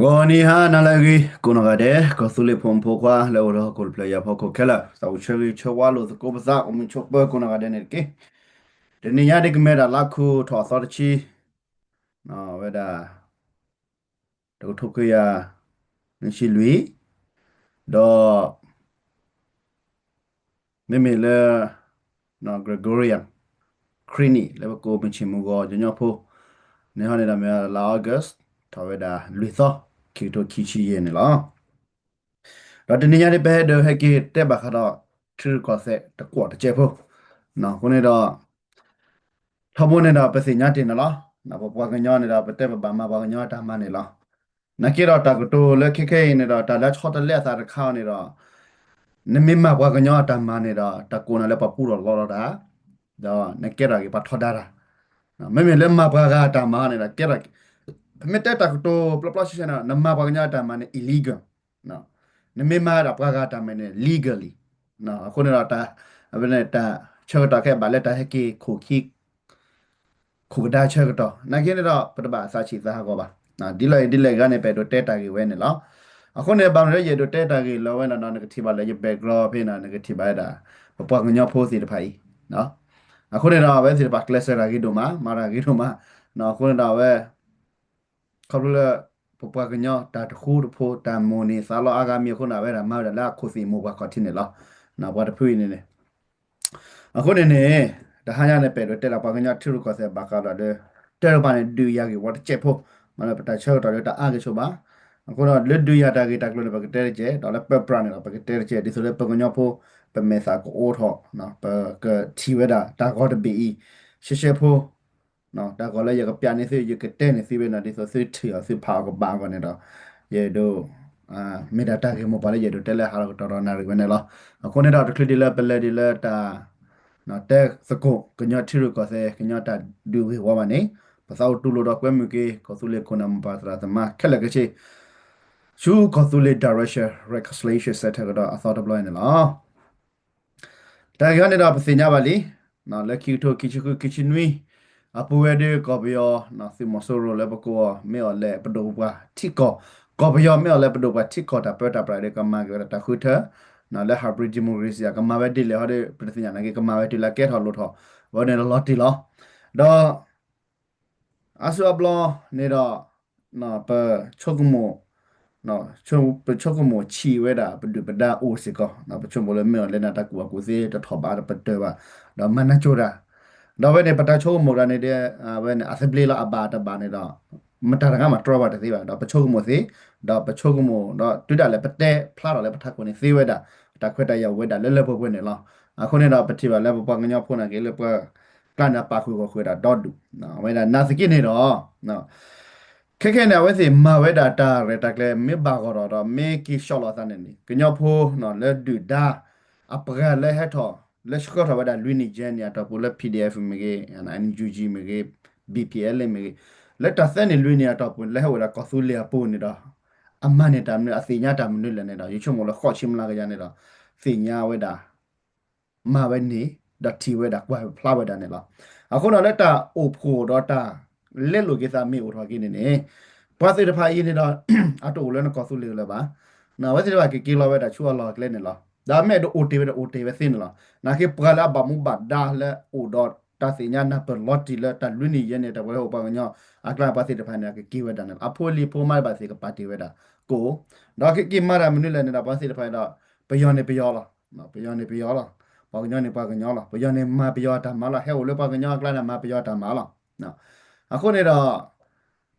ဂီၤနံၤဟါနၤလၢအဂ့ၤ ကိးနီၢ်ဂၤဒဲး ကီၢ်သူလ့ၤဖိမုၣ်ဖိခွါလၢအိၣ်ဒီးဟီၣ်ခိၣ်တဖျၢၣ်အံၤအဖီခိၣ်ခဲလၢာ် သးအိၣ်ဆၢဂ့ၤဆၢဝါလိာ်သကိးပသး အိၣ်မုာ်ဆိးပၢၤကိးနီၢ်ဂၤဒဲးန့ၣ်တက့ၢ်. တနံၤညါဒ်ကမ့ၢ်ဒၣ်လါခူးထီၣ်အသီတဆံ ဝဲဒၣ် တကထိခွံကယၤ နွံဆံလွံၢ် ဒီး မ့မ့ၢ်လၢ Gregorian ခရံာ်နံၣ် လၢပကိးမုၢ်ဆ့ၣ်မုၢ်ဂီၤကညီဖိ န့ၣ်ဟီန့ၣ်ဒီးမ့ၢ်လါ August ထီၣ်ဝဲဒၣ်လွံၢ်သီ ခံကထိခံဆံယဲၢ်န့ၣ်လီၤ. ဒီးတနံၤညါဒ်ပဟဲဒုးဟဲက့ၤတဲဘၣ်ဃးဒီး ထံရူၢ်ကီၢ်သဲးတကွီၣ်တစဲးဖိ အဃိန့ၣ်ဒီး ထီဘိန့ၣ်ဒီးပသ့ၣ်ညါတ့ၢ်န့ၣ်လီၤ. ပပှၤကညီန့ၣ်ဒီး ပတဲပဘၣ်မၤပှၤကညီအတၢ်မၤန့ၣ်လီၤ. နာ်က့ဒီးတၢ်ကတိၤလၢခဲခဲအံၤန့ၣ်ဒီး တၢ်လၢဆီတလဲအသးတခါအံၤန့ၣ်ဒီး နမ့ၢ်မၤပှၤကညီအတၢ်မၤန့ၣ်ဒီး တၢ်ကိးနၤလၢပှၤပူထီၣ်လီထီၣ်တၢ်, ဒီးနကဲထီၣ်က့ၤပှၤထီဒါတၢ်, မ့မ့ၢ်လၢမၤပှၤဂၤအတၢ်မၤန့ၣ်ဒီး ကဲထီၣ် ပမ့ၢ်တဲတၢ်ကတိၤပျီပျီဆှဲဆှဲန့ၣ် နမၤပှၤကညီအတၢ်မၤန့ၣ် illegal, နမ့ၢ်မၤဒၣ်ပှၤဂၤအတၢ်မၤန့ၣ် legally, အဃိန့ၣ်ဒီး တၢ်ဆၢကတီၢ်ခဲအံၤဘၣ်လၢတၢ်ဟဲက့ၤခိၣ်ခံ ခိၣ်ကဒါဆၢကတီၢ် နာ်က့န့ၣ်ဒီး ပတဘၣ်သးဆံးသးဟးဂီၤဘၣ်. ဒ်လဲၣ်ဒ်လဲၣ်ဂ့ၤန့ၣ် ပအဲၣ်ဒိးတဲတၢ်ဂ့ၢ်ဝဲန့ၣ်လီၤ. အဃိန့ၣ် ဘၣ်မနုၤလၢယအဲၣ်ဒိးတဲတၢ်ဂ့ၢ်လၢဝဲန့ၣ်ဒီး နကထံၣ်ဘၣ်လၢယ background ဖဲန့ၣ် နကထံၣ်ဘၣ်ဝဲဒၣ် ပပှၤကညီဖိသ့ၣ်တဖၣ်အံၤ အဃိန့ၣ်ဒီး အဝဲသ့ၣ်တဖၣ်ကျဲးစၢးတၢ်ဂ့ၤဒိၣ်မး မၤတၢ်ဂ့ၤဒိၣ်မး, အဃိန့ၣ်ဒီးအဝဲ ခီဖျိလၢ ပပှၤကညီတၢ်တဃူတဖိး တၢ်မိၣ်န့ၢ်သးလီအါဂၤမံၤအဃိန့ၣ် အဝဲဒၣ်မၤဝဲဒၣ်လၢအခိၣ်သ့ၣ်မိၢ်ပှၢ်ခီၣ်ထံးန့ၣ်လီၤ. ပှၤတဖုအံၤန့ၣ်န့ၣ် အဃိန့ၣ်န့ၣ် တဟါညါန့ၣ် ပအဲၣ်ဒိးတဲဒၣ်ပှၤကညီထံရူၢ်ကီၢ်သဲးဘၣ်ဃးဒီးလၢ တၢ်တဖၣ်န့ၣ် ဒုးယၤဂ့ၢ်ဝီတစဲးဖိ, မ့ၢ်လၢပတၢ်ဆၢကတီၢ်လၢတၢ်အါဂ့ၤဆိးဘၣ်. အဃိဒီးလၢဒုးယၤတၢ်ဂ့ၢ်တၢ်ကျိၤန့ၣ် ပကတဲတကဲး ဒီးလၢပၢပြးန့ၣ်ဒီး ပကတဲတကဲး ဒ်သိးလၢပကညီဖိ ပမဲာ်သၣ်ကအိးထီၣ် ပကထံၣ်ဝဲဒၣ်တၢ်ဂီၤတဘ့ၣ်အံၤ ရှဲရှဲဖိ တၢ်ဂီၤလၢယကပျးန့ၢ်သု ယကတဲန့ၢ်သုဝဲန့ၣ် ဒ်သိးသုထံၣ်အီၤသုဖးအီၤကဘၣ်အဂီၢ်န့ၣ်ဒီး ယအဲၣ်ဒိး မ့ၢ်ဒၣ်တၢ်ဂ့ၢ်မိၢ်ပှၢ်လၢယအဲၣ်ဒိးတဲလၢဟါလီၤကတီၢ်ဒီးနၣ်ရံၣ်ဝဲန့ၣ်လီၤ. အဃိန့ၣ်ဒီးတချုးဒ်လၢပလဲၤဒ်လၢတၢ် တဲသကိးကညီထံရူၢ်ကီၢ်သဲး ကညီတၢ်ဒုးဂ့ၢ်ဝီဘၣ်န့ၣ် ပသးအိၣ်တူၢ်လိာ်ဒီးကွဲမုာ်က့ၤ ကီၢ်သူလ့ၤခိၣ်နၢ်မိၢ်ပၢ်သရၣ်သမါခဲလၢာ်ခဲဆ့ ဆူကီၢ်သူလ့ၤ Direction Reconciliation Centre ကဒီးအသီတဘျီန့ၣ်လီၤ. တၢ်ဂ့ၢ်ဟီန့ၣ်ဒီးပသ့ၣ်ညါဘၣ်လံ လၢခံကထိခံဆံဃု ခံဆံနွံ အပူၤဝဲဒၣ်ကီၢ်ပယီၤ သုးမီၤစိရိၤလၢပကိးအီၤ မ့ၢ်အီၤလဲၤပဒိၣ်ပှၤထံကီၢ် ကီၢ်ပယီၤမ့ၢ်အီၤလဲၤပဒိၣ်ပှၤထံကီၢ်တၢ်ပၢတၢ်ပြးဒီး ကမၤက့ၤဝဲဒၣ်တၢ်ဃုထၢ လၢ hybrid democracy ကမၤဝဲဒ်လဲၣ်ဟီဒီး ပတသ့ၣ်ညါနာ်က့ ကမၤဝဲတုၤလၢကဲထီၣ်လိၣ်ထီၣ် ဝဲန့ၣ်လီၤတံၢ်လီၤ. ဒီး အါစုအါဘျီန့ၣ်ဒီး ပဆိကမိၣ် ပဆိကမိၣ်ဆံးဝဲဒၣ် ပဒုၣ်ပဒါအိၣ်စ့ၢ်ကီး ပဆိကမိၣ်လၢမ့ၢ်အီၤလဲၤနၤတၢ်ကူၣ်ဘၣ်ကူၣ်သ့တထီၣ်ဘးတပတၢၢ်ဘၣ် ဒီးမၤနၢၤကၠိတၢ် ဒီးဝဲန့ၣ် ပတၢ်ဆိကမိၣ်တၢ်န့ၣ်ဒီး ဝဲန့ၣ် အသဘျ့လီၤအဘၣ်တဘၣ်န့ၣ်ဒီး မတၤတဂၤမးတြီဘၣ်တသ့ဘၣ် ဒီးပဆိကမိၣ်သ့ ဒီးပဆိကမိၣ်ဒီးတုၤဒၣ်လဲာ်ပတဲဖျါထီၣ်လၢပထးခိၣ်န့ၣ်သ့ဝဲဒၣ် တၢ်ခွဲးတၢ်ယာ်အိၣ်ဝဲဒၣ်လၢလၢပှဲၤပှဲၤန့ၣ်လီၤ. အဃိန့ၣ်ဒီးပထံၣ်ဘၣ်လၢပပှၤကညီဖိနာ်က့လၢပှၤ ကျါန့ၣ်ပာ်ဃုာ်ဂီၤဃုာ်ဝဲဒၣ်ဒီဒူၣ် အဝဲဒၣ်နာ်သက့န့ၣ်ဒီး ခဲခဲန့ၣ် အဝဲသ့ၣ်မၤဝဲဒၣ်တၢ်ရဲၣ်တၢ်ကျဲၤမ့ၢ်ဘၣ်ဂီၢ်ထီၣ်ဒီး မ့ၢ်က့ၤဆှီလီၤအသးန့ၣ်န့ၣ် ကညီဖိလၢဒုၣ်ဒါ အပှၤလၢဟဲထီၣ် လၢဆှၢထီၣ်ဝဲဒၣ်လွံၢ်နံၣ်ယဲၢ်နံၣ်အတီၢ်ပူၤလၢ P D F မ့ၢ်ဂ့ၤ N U G မ့ၢ်ဂ့ၤ B P L မ့ၢ်ဂ့ၤ လၢတၢ်သၢနံၣ်လွံၢ်နံၣ်အတီၢ်ပူၤ လၢဟဲအိၣ်ဝဲဒၣ်ကီၢ်သူလ့ၤအပူၤန့ၣ်ဒီး အမၤန့ၢ်တၢ်မနုၤ အသ့ၣ်ညါတၢ်မနုၤလဲၣ်န့ၣ်ဒီး ယဆိကမိၣ်လၢဃိးဆံမျးကယၤန့ၣ်ဒီး သ့ၣ်ညါဝဲဒၣ် မၤဝဲန့ၣ် ဒီးထံၣ်ဝဲဒၣ်ကွၢ်ဖျါဝဲဒၣ်န့ၣ်လီၤ. အဃိဒီးလၢတၢ်အိၣ်ဖှိၣ်ဒီးတၢ်လဲလိာ်က့ၤသးမ့ၢ်အိၣ်ထီၣ်က့ၤန့ၣ်န့ၣ် ပှၤသ့ၣ်တဖၣ်အံၤန့ၣ်ဒီး အတအိၣ်လၢနကီၢ်သူလ့ၤလၢၤဘၣ်. အဝဲသ့ၣ်တဖၣ်ကက့ၤလီၤဝဲဒၣ်ဆူအလီၢ်အကျဲန့ၣ်လီၤ. ဒီးမ့ၢ်အဲၣ်ဒိးအိၣ်တ့ၢ်ဝဲဒၣ်အိၣ်တ့ၢ်ဝဲသ့န့ၣ်လီၤ. နာ်က့ပှၤလၢအဘၣ်မူဘၣ်ဒါလၢအိၣ်ဒီးတၢ်သ့ၣ်ညါနၢ်ပၢၢ်လီၤတံၢ်လၢတၢ်လွံၢ်နံၣ်ယဲၢ်နံၣ်တၢ်ပှၤဟဲအိၣ်ပှၤကညီအကျါန့ၣ် ပှၤသ့ၣ်တဖၣ်န့ၣ် ကက့ၤဝဲဒၣ်န့ၣ်လီၤ. အဖိအလံၤဖိမါတဖၣ်သ့ၣ်ကပာ်တ့ၢ်ဝဲဒၣ်ကိး ဒီးကက့ၤမၤတၢ်မနုၤလဲၣ်န့ၣ်ဒီး ပှၤသ့ၣ်တဖၣ်ဒီး ပယီၤန့ၣ်ပယီၤလီၤ. ပယီၤန့ၣ်ပယီၤလီၤ. ပှၤကညီန့ၣ်ပှၤကညီလီၤ. ပယီၤန့ၣ်မၤပယီၤအတၢ်မၤလီၤ. ဟဲအိၣ်လၢပှၤကညီအကျါန့ၣ် မၤပယီၤအတၢ်မၤလီၤ. အဃိန့ၣ်ဒီး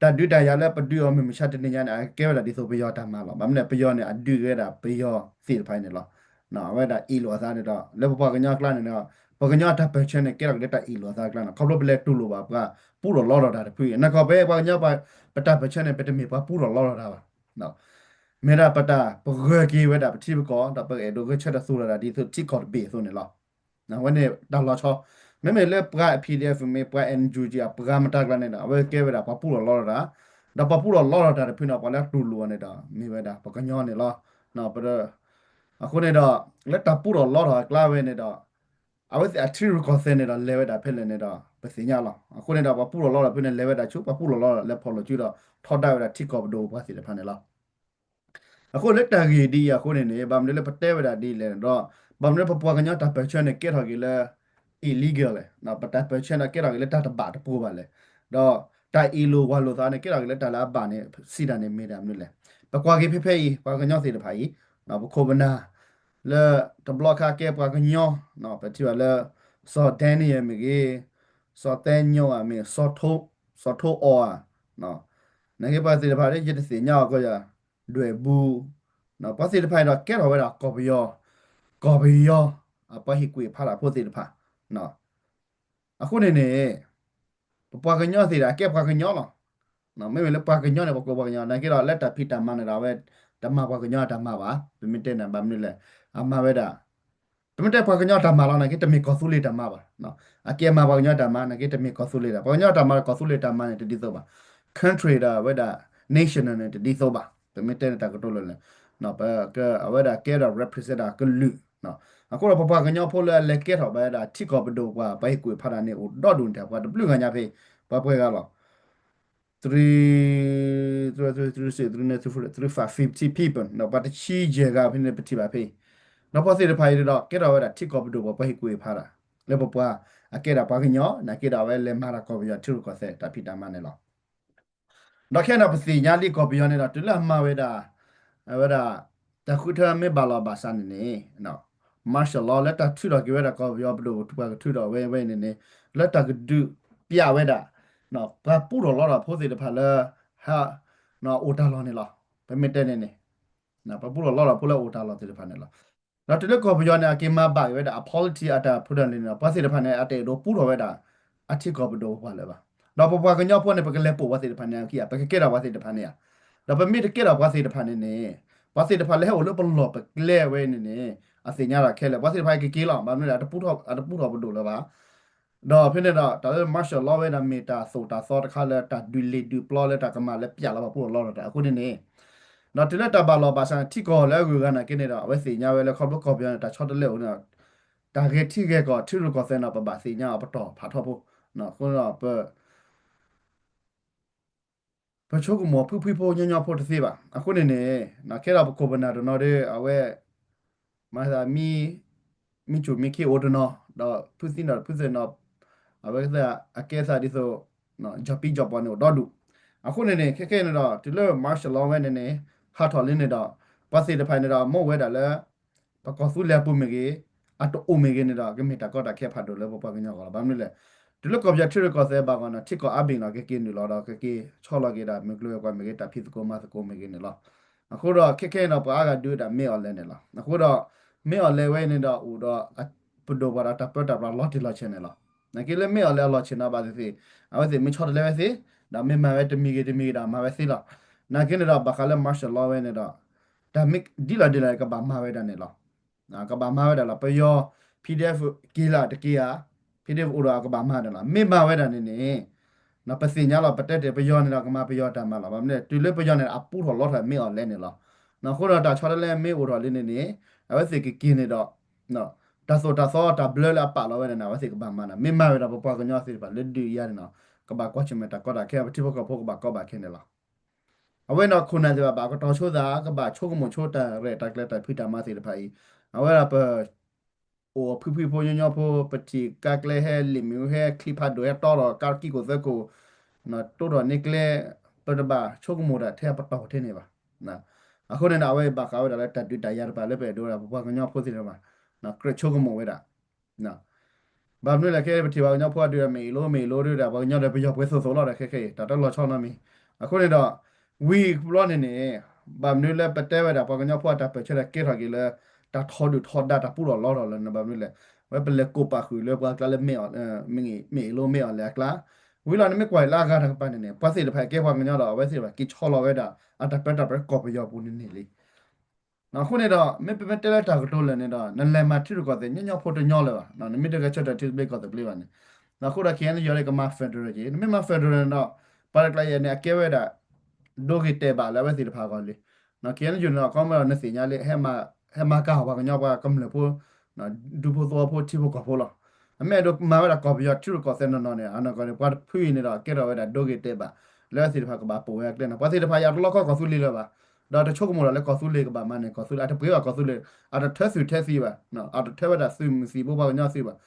တၢ်ဒုးတၢ်ယၤလၢပဒုးအီၤမုၢ်မဆါတနံၤညါန့ၣ် အကဲဝဲဒၣ်ဒ်သိးပယီၤအတၢ်မၤလီၤ. ဘၣ်မနုၤလဲၣ် ပယီၤန့ၣ် အဒုးက့ၤဝဲဒၣ်ပယီၤသ့ၣ်တဖၣ်အံၤန့ၣ်လီၤ. အဝဲဒၣ်အ့ၣ်လိာ်အသးန့ၣ်ဒီး လၢပပှၤကညီအကျါန့ၣ်ဒီး ပှၤကညီအတၢ်ပၢၢ်ဆၢန့ၣ် ကဲထီၣ်က့ၤလၢတၢ်အ့ၣ်လိာ်အသးအကျါန့ၣ် ခီဖျိပလဲၤတူၢ်လိာ်ဘၣ်ပှၤပူထီၣ်လီထီၣ်တၢ်တဖုအံၤ နခီပပှၤကညီ ပတၢ်ပၢၢ်ဆၢန့ၣ် ပတမ့ၢ်ပှၤပူထီၣ်လီထီၣ်တၢ်ဘၣ်. မ့ၢ်ဒၣ်ပတၢ်ပဂၢၢ်က့ၤဝဲဒၣ်ပထံပကီၢ် ဒီးပအဲၣ်ဒိးဂဲၤဆၢထၢၣ်သူၣ်ထီၣ်ဒၣ်ဒ်သိးထံကီၢ်တဘ့ၣ်အသိးန့ၣ်လီၤ. အဝဲန့ၣ်တၢ်လီၤဆီ မ့မ့ၢ်လၢပှၤ P D F မ့ၢ်ပှၤ N U G အပှၤမတၤကျါန့ၣ်ဒီး အဝဲကဲဝဲဒၣ်ပှၤပူထီၣ်လီထီၣ်တၢ် ဒီးပှၤပူထီၣ်လီထီၣ်တၢ်တဖုန့ၣ် ပှၤလၢတူၢ်လိာ်အီၤန့ၣ်ဒီး မ့ၢ်ဝဲဒၣ်ပှၤကညီန့ၣ်လီၤ. အဃိန့ၣ်ဒီး လၢတၢ်ပူထီၣ်လီထီၣ်အကျါဝဲန့ၣ်ဒီး အဝဲသ့ၣ်အထံရူၢ်ကီၢ်သဲးန့ၣ်ဒီး လဲၤဝဲဒၣ်ဖဲလဲၣ်န့ၣ်ဒီး ပသ့ၣ်ညါလီၤ. အဃိန့ၣ်ဒီး ပှၤပူထီၣ်လီထီၣ်ဖဲန့ၣ် လဲၤဝဲဒၣ်ဆူ ပှၤပူထီၣ်လီထီၣ်လဲၤဖီၣ်လိာ်စုဒီး ထီဒါဝဲဒၣ်ထံကီၢ်ပဒိၣ်ပှၤသ့ၣ်တဖၣ်န့ၣ်လီၤ. အဃိလၢတၢ်ဂ့ၢ်ဒ်အံၤအဃိန့ၣ်န့ၣ် ဘၣ်မနုၤလၢပတဲဝဲဒၣ်ဒ်လဲၣ်ဒီး ဘၣ်မနုၤလၢပပှၤကညီတၢ်ပၢၢ်ဆၢန့ၣ် ကဲထီၣ်က့ၤလၢ illegal လဲၣ်, ပတၢ်ပၢၢ်ဆၢန့ၣ် ကဲထီၣ်က့ၤလၢတၢ်တဘၣ်တပူၤဘၣ်လဲၣ်, ဒီးတၢ်အ့ၣ်လိာ်ဝၢ်လိာ်သးန့ၣ် ကဲထီၣ်က့ၤလၢတၢ်လၢအဘၣ်န့ၣ် စံးတၢ်န့ၣ်မ့ၢ်ဒၣ်မနုၤလဲၣ်. ပကွၢ်က့ၤဖဲဖဲအံၤ ပှၤကညီသ့ၣ်တဖၣ်အံၤ ပခိၣ်ပနၢ် လၢတဘျီခါကဲပှၤကညီ ပထံၣ်ဘၣ်လၢ စီၤ Daniel မ့ၢ်ဂ့ၤ, စီၤသဲညိၣ်ဧါမ့ၢ်, စီၤထိအီၤဧါ, နာ်က့ပှၤသ့ၣ်တဖၣ်လၢယတသ့ၣ်ညါအီၤကီးယၤ ဒွဲၣ်ဘူ, ပှၤသ့ၣ်တဖၣ်အံၤဒီးကဲထီၣ်ဝဲဒၣ်ကီၢ်ပယီၤ, ကီၢ်ပယီၤ အပှၤဟ့ၣ်ကူၣ်ဖးတၢ်ဖိသ့ၣ်တဖၣ် အဃိန့ၣ်န့ၣ် ပပှၤကညီသ့ၣ်ဒီး အကဲပှၤကညီလီၤ. မ့မ့ၢ်လၢပှၤကညီန့ၣ် ပကိးပှၤကညီ နာ်က့ဒီး လၢတၢ်ဖံးတၢ်မၤန့ၣ်ဒီး အဝဲတမၤပှၤကညီအတၢ်မၤဘၣ်. ပမ့ၢ်တဲန့ၣ် ဘၣ်မနုၤလဲၣ်, အမၤဝဲဒၣ် ပမ့ၢ်တဲပှၤကညီအတၢ်မၤလီၤ နာ်က့တမ့ၢ်ကီၢ်သူလ့ၤတၢ်မၤဘၣ်. အကဲမၤပှၤကညီအတၢ်မၤ နာ်က့တမ့ၢ်ကီၢ်သူလ့ၤတၢ်, ပှၤကညီအတၢ်မၤဒီးကီၢ်သူလ့ၤတၢ်မၤန့ၣ် တဒ်သိးဘၣ်. Country ဒီးဝဲဒၣ် national န့ၣ် တဒ်သိးဘၣ်. ပမ့ၢ်တဲန့ၣ်တၢ်ကတိၤလၢာ်န့ၣ် အဝဲဒၣ်ကဲဒၣ် represent ဒၣ်ကလုာ် အဃိဒီးပပှၤကညီဖိလၢအလဲၤကဲထီၣ်ဘၣ်ဝဲဒၣ်ထံကီၢ်ပဒိၣ်ပှၤ ပှၤဟ့ၣ်ကူၣ်ဖးတၢ်န့ၣ် အိၣ်ဒီဒူၣ်န့ၣ် ပှၤတဘျုးဂၤညါဖဲ ပှၤပှဲၤဂၤလီၤ. three, three, three, three, three, three, five, fifty people ဒီးပှၤတဆံယဲၢ်ဂၤဖဲန့ၣ် ပထံၣ်ဘၣ်ဖဲအံၤ, ဒီးပှၤသ့ၣ်တဖၣ်အံၤဒီး ကဲထီၣ်ဝဲဒၣ်ထံကီၢ်ပဒိၣ်ပှၤ ပှၤဟ့ၣ်ကူၣ်ဟ့ၣ်ဖးတၢ် လၢပပှၤအကဲဒၣ်ပှၤကညီ နာ်က့ဒီးအဝဲလဲၤမၤတၢ်ကီၢ်ပယီၤထံရူၢ်ကီၢ်သဲးတၢ်ဖံးတၢ်မၤန့ၣ်လီၤ. ဒီးခဲအံၤန့ၣ် ပသ့ၣ်ညါလံကီၢ်ပယီၤန့ၣ်ဒီး တုၤလၢအမၤဝဲဒၣ် အဝဲဒၣ် တၢ်ဃုထၢမ့ၢ်ဘၣ်လီၤဘၣ်စးန့ၣ်န့ၣ် martial law လၢတၢ်ထုးထီၣ်က့ၤဝဲဒၣ်ကီၢ်ပယီၤပဒိၣ်ပှၤကထုးထီၣ်ဝဲဝဲန့ၣ်န့ၣ် လၢတၢ်ကဒုးပျးဝဲဒၣ် ပှၤပူထီၣ်လီထီၣ်ဖိသ့ၣ်တဖၣ်လၢ ဟး အိၣ်တၢ်လီၢ်န့ၣ်လီၤ. ပမ့ၢ်တဲန့ၣ်န့ၣ် ပှၤပူထီၣ်လီထီၣ်ဖိလၢအိၣ်တၢ်လီၢ်သ့ၣ်တဖၣ်န့ၣ်လီၤ. ဒီးတုၤလၢကီၢ်ပယီၤန့ၣ် အက့ၤမၤဘၣ်က့ၤဝဲဒၣ်အ policy အတၢ်ဖုတၢ်လံၤန့ၣ်ဒီး ပှၤသ့ၣ်တဖၣ်န့ၣ် အတအဲၣ်ဒိးပူထီၣ်ဝဲဒၣ် အထံကီၢ်ပဒိၣ်ပပှၢ်လၢၤဘၣ်. ဒီးပပှၤကညီဖိန့ၣ် ပကလဲၤပိာ်ပှၤသ့ၣ်တဖၣ်န့ၣ်အခံ ပကကဲထီၣ်ပှၤသ့ၣ်တဖၣ်န့ၣ်ဧါ. ဒီးပမ့ၢ်တကဲထီၣ်ပှၤသ့ၣ်တဖၣ်န့ၣ်န့ၣ် ပှၤသ့ၣ်တဖၣ်လၢဟဲအိၣ်လၢပလီၢ်ပကျဲဝဲန့ၣ်န့ၣ် အသ့ၣ်ညါတၢ်ခဲလၢာ် ပှၤသ့ၣ်တဖၣ်ကက့ၤလီၤ. ဘၣ်မနုၤလဲၣ် အတပူထီၣ် အတပူထီၣ်ပဒိၣ်လၢၤဘၣ်. ဒီးဖဲန့ၣ်ဒီး တၢ်လၢ martial law ဝဲဒၣ်မ့ၢ်တၢ်သိၣ်တၢ်သီတခါလၢတၢ်ဒုးလ့ၤဒုးပျီလၢတၢ်ကမၤလၢပျးလီၤပှၤပူထီၣ်လီထီၣ်တၢ်အဃိန့ၣ်န့ၣ် ဒီးတုၤလၢတၢ်ဘၣ်လီၤဘၣ်စးန့ၣ် ထံကီၢ်လၢအဂုၤအဂၤနာ်က့န့ၣ်ဒီး အဝဲသ့ၣ်ညါဝဲလၢခီဖျိကီၢ်ပယီၤန့ၣ် တၢ်ဆီတလဲအိၣ်န့ၣ်ဒီး တၢ်ဂဲၤထံဂဲၤကီၢ်ထံရူၢ်ကီၢ်သဲးန့ၣ် ပဘၣ်သ့ၣ်ညါအီၤပတီၢ်ဖးထီဘိ အဃိဒီး ပဆိကမိၣ်ဖုဖုဖိညီညီဖိတသ့ဘၣ်. အဃိန့ၣ်န့ၣ် ခဲဒီးပခိၣ်ပနၢ်တနီၤဒီး အဝဲ မၤသးမံ မံဆူၣ်မံခ့အိၣ်တနီၤ ဒီးဖုသံနီၣ်ဖုသ့ၣ်နီၣ် အဝဲသ့ၣ်အကဲသးဒ်သိး ကၠီၤပံကၠီၤပီၤန့ၣ်အိၣ်ဒီဒူၣ်. အဃိန့ၣ်န့ၣ် ခဲခဲန့ၣ်ဒီး တုၤလၢ martial law ဝဲန့ၣ်န့ၣ် ဟးထီၣ်လံန့ၣ်ဒီး ပှၤသ့ၣ်တဖၣ်န့ၣ်ဒီး မိၢ်ဝဲဒၣ်လၢ ပကီၢ်သူလ့ၤအပူၤမ့ၢ်ဂ့ၤ အတအိၣ်မ့ၢ်ဂ့ၤန့ၣ်ဒီး ကမ့ၢ်တၢ်ကီတၢ်ခဲဖးဒိၣ်လၢပပှၤကညီအဂီၢ်လီၤ. ဘၣ်မနုၤလဲၣ် တုၤလၢကီၢ်ပယီၤထံရူၢ်ကီၢ်သဲးဘၣ်ဂီၢ်န့ၣ် ထံကီၢ်အါဘ့ၣ်လီၤ ကက့ၤနုာ်လီၤဒီး ကက့ၤဆီလီၤက့ၤဒၣ်မုၢ်ကျိၤဝဲၤကွာ်မ့ၢ်ဂ့ၤ တၢ်ဖံးသကိးမၤသကိးမ့ၢ်ဂ့ၤန့ၣ်လီၤ. အဃိဒီးခဲခဲအံၤဒီး ပှၤအါဂၤဒုးဝဲဒၣ်မ့ၢ်အီၤလဲၣ်န့ၣ်လီၤ. အဃိဒီး မ့ၢ်အီၤလဲၣ်ဝဲန့ၣ်ဒီး အိၣ်ဒီးပဒိၣ်ပှၤဒီးတၢ်ပၢတၢ်ပြးလီၤတံၢ်လီၤဆဲးန့ၣ်လီၤ. နာ်က့လၢမ့ၢ်အီၤလဲၣ်အလီၢ်ဆဲးန့ၣ်ဘၣ်သ့ၣ်သ့ၣ် အဝဲသ့ၣ်မ့ၢ်ဆီတလဲဝဲသ့ ဒီးမ့ၢ်မၤဝဲတမံၤဂ့ၤတမံၤဂ့ၤဒီးမၤဝဲသ့လီၤ. နာ်က့န့ၣ်ဒီး ဘၣ်ဃးလၢ martial law ဝဲန့ၣ်ဒီး တၢ်မ့ၢ်ဒ်လီၤဒ်လီၤကဘၣ်မၤဝဲဒၣ်န့ၣ်လီၤ. ကဘၣ်မၤဝဲဒၣ်လီၤ. ပယီၤ PDF က့ၤလၢတက့ၤဧါ PDF အိၣ်ဒီးအကဘၣ်မၤဒၣ်လီၤ. မ့ၢ်မၤဝဲဒၣ်န့ၣ်န့ၣ် ပသ့ၣ်ညါလီၤ ပတဲတ့ၢ်ပယီၤန့ၣ်ဒီး ကမၤပယီၤတၢ်မၤလီၤ. ဘၣ်မနုၤလဲၣ် တုၤလၢပယီၤန့ၣ် အပူထီၣ်လီထီၣ်မ့ၢ်အီၤလဲၣ်န့ၣ်လီၤ. အဃိဒီးတၢ်ဆီတလဲမ့ၢ်အိၣ်ထီၣ်လံန့ၣ်န့ၣ် အဝဲသ့ၣ်ကက့ၤန့ၣ်ဒီး တၢ်သိၣ်တၢ်သီတၢ်ဘျၢလၢအပာ်လီၤဝဲဒၣ်န့ၣ် အဝဲသ့ၣ်ကဘၣ်မၤန့ၣ် မ့ၢ်မၤဝဲဒၣ်ပပှၤကညီသ့ၣ်တဖၣ်လၢဒုးယၤန့ၣ်လီၤ. ကဘၣ်ကွၢ်ဆၢၣ်မဲာ်တၢ်ကီတၢ်ခဲ ပထံဖိကီၢ်ဖိကဘၣ်ကီဘၣ်ခဲန့ၣ်လီၤ. အဝဲန့ၣ်ခိၣ်နၢ်သ့ၣ်တဖၣ် ဘၣ်ကတီၤဆိသး ကဘၣ်ဆိကမိၣ်ဆိတၢ်ရဲၣ်တၢ်ကျဲၤတၢ်ဖံးတၢ်မၤသ့ၣ်တဖၣ်အံၤ အဝဲဒၣ်ပ အိၣ်ဖုဖုဖိညီညီဖိ ပထံၣ်ကါကျဲဟဲလ့ၣ်မ့ၣ်အူဟဲချံဖးဒိၣ်ဟဲတီဒီးကါကံၢ်ခိၣ်သၢခိၣ် တိဒီးန့ၢ်ကျဲ ပတဘၣ်ဆိကမိၣ်တၢ်ထဲအပတီၢ်ထဲန့ၣ်ဘၣ်. အဃိန့ၣ်ဒီး အဝဲဘၣ်ဃးဝဲဒၣ်လၢတၢ်ဒုးတၢ်ယၤတဖၣ်လၢပအဲၣ်ဒိးဝဲဒၣ်ပပှၤကညီဖိသ့ၣ်တဖၣ် ကြၢးဆိကမိၣ်ဝဲဒၣ် ဘၣ်မနုၤလဲၣ် ခဲအံၤပထံၣ်ပှၤကညီဖိအဒုးဒီး မ့ၢ်အ့ၣ်လိမ့ၢ်အ့ၣ်လိဒုးဒီး ပှၤကညီဒီးပယီၤပှဲၤသိးသိးလီၤဒီးခဲခဲအံၤ တၢ်တလီၤဆီနီတမံၤ. အဃိန့ၣ်ဒီး ဝံၤတဘျီန့ၣ်န့ၣ် ဘၣ်မနုၤလၢပတဲဝဲဒၣ် ပှၤကညီဖိအတၢ်ပၢၢ်ဆၢဒီးကဲထီၣ်က့ၤလၢ တၢ်ထီဒုၣ်ထီဒါတၢ်ပူထီၣ်လီထီၣ်လၢန့ၣ် ဘၣ်မနုၤလဲၣ် ဝဲပလဲၤကိးပာ်ဃုာ်လၢပှၤအကျါလၢ မ့ၢ်အ့ၣ်လိမ့ၢ်အ့ၣ်လိအကျါ ဝံၤလီၤန့ၣ်မ့ၢ်ကွၢ်လၢအဂၤတကပၤန့ၣ်န့ၣ် ပှၤသ့ၣ်တဖၣ်ကဲပှၤကညီဒီး အဝဲသ့ၣ်တဖၣ်က့ၤဆီလီၤဝဲဒၣ် အတၢ်ပၢတၢ်ပြးကီၢ်ပယီၤပူၤန့ၣ်န့ၣ်လံ. အဃိန့ၣ်ဒီး မ့ၢ်ပမ့ၢ်တဲလၢတၢ်ကတိၤလၢာ်န့ၣ်ဒီး နလဲၤမၤထံရူၢ်ကီၢ်သဲးညီညီဖိတညီလၢၤဘၣ်, နမ့ၢ်တဂဲၤဆၢထၢၣ်ထံသဘျ့ကီၢ်သဘျ့ဘၣ်န့ၣ်, အဃိဒီး ခဲအံၤန့ၣ် ယီၤလၢကမၤ federal က့ၤ, နမ့ၢ်မၤ federal န့ၣ်ဒီး ပှၤတကျါယဲၢ်န့ၣ် အကဲဝဲဒၣ် ဒိဂ့ၤတဲာ်ဘၣ်လၢအဝဲသ့ၣ်တဖၣ်အဂီၢ်လံ. ခဲအံၤန့ၣ် ယိၤန့ၣ်ဒီး ကီမ့ၢ်ဒီးနသ့ၣ်ညါလံ ဟဲမၤကၤပှၤကညီပှၤကမျၢၢ်ဖိ ဒူဖိသဝီဖိထံဖိကီၢ်ဖိလီၤ. အမ့ၢ်အဲၣ်ဒိးမၤဝဲဒၣ်ကီၢ်ပယီၤထံရူၢ်ကီၢ်သဲးနီၢ်နီၢ်န့ၣ် အနီၢ်ကီၢ်န့ၣ် ပှၤတဖုအံၤန့ၣ်ဒီး ကဲထီၣ်ဝဲဒၣ်ဒိဂ့ၤတဲာ်ဘၣ် လၢသ့ၣ်တဖၣ်ကဘၣ်ပိာ်ဝဲအကျဲန့ၣ် ပှၤသ့ၣ်တဖၣ်အံၤအတလီကီကီၢ်သူလ့ၤလၢၤဘၣ်. ဒီးတဆိကမိၣ်ဒီးလၢကီၢ်သူလ့ၤကဘၣ်မၤန့ၣ် ကီၢ်သူလ့ၤအတပှ့ၤဘၣ်ကီၢ်သူလ့ၤ, အတထၢသုးထဲသံဘၣ်, အတထၢဝဲဒၣ်သုးမုၢ်သံၣ်ဘိပှၤကညီသံဘၣ်.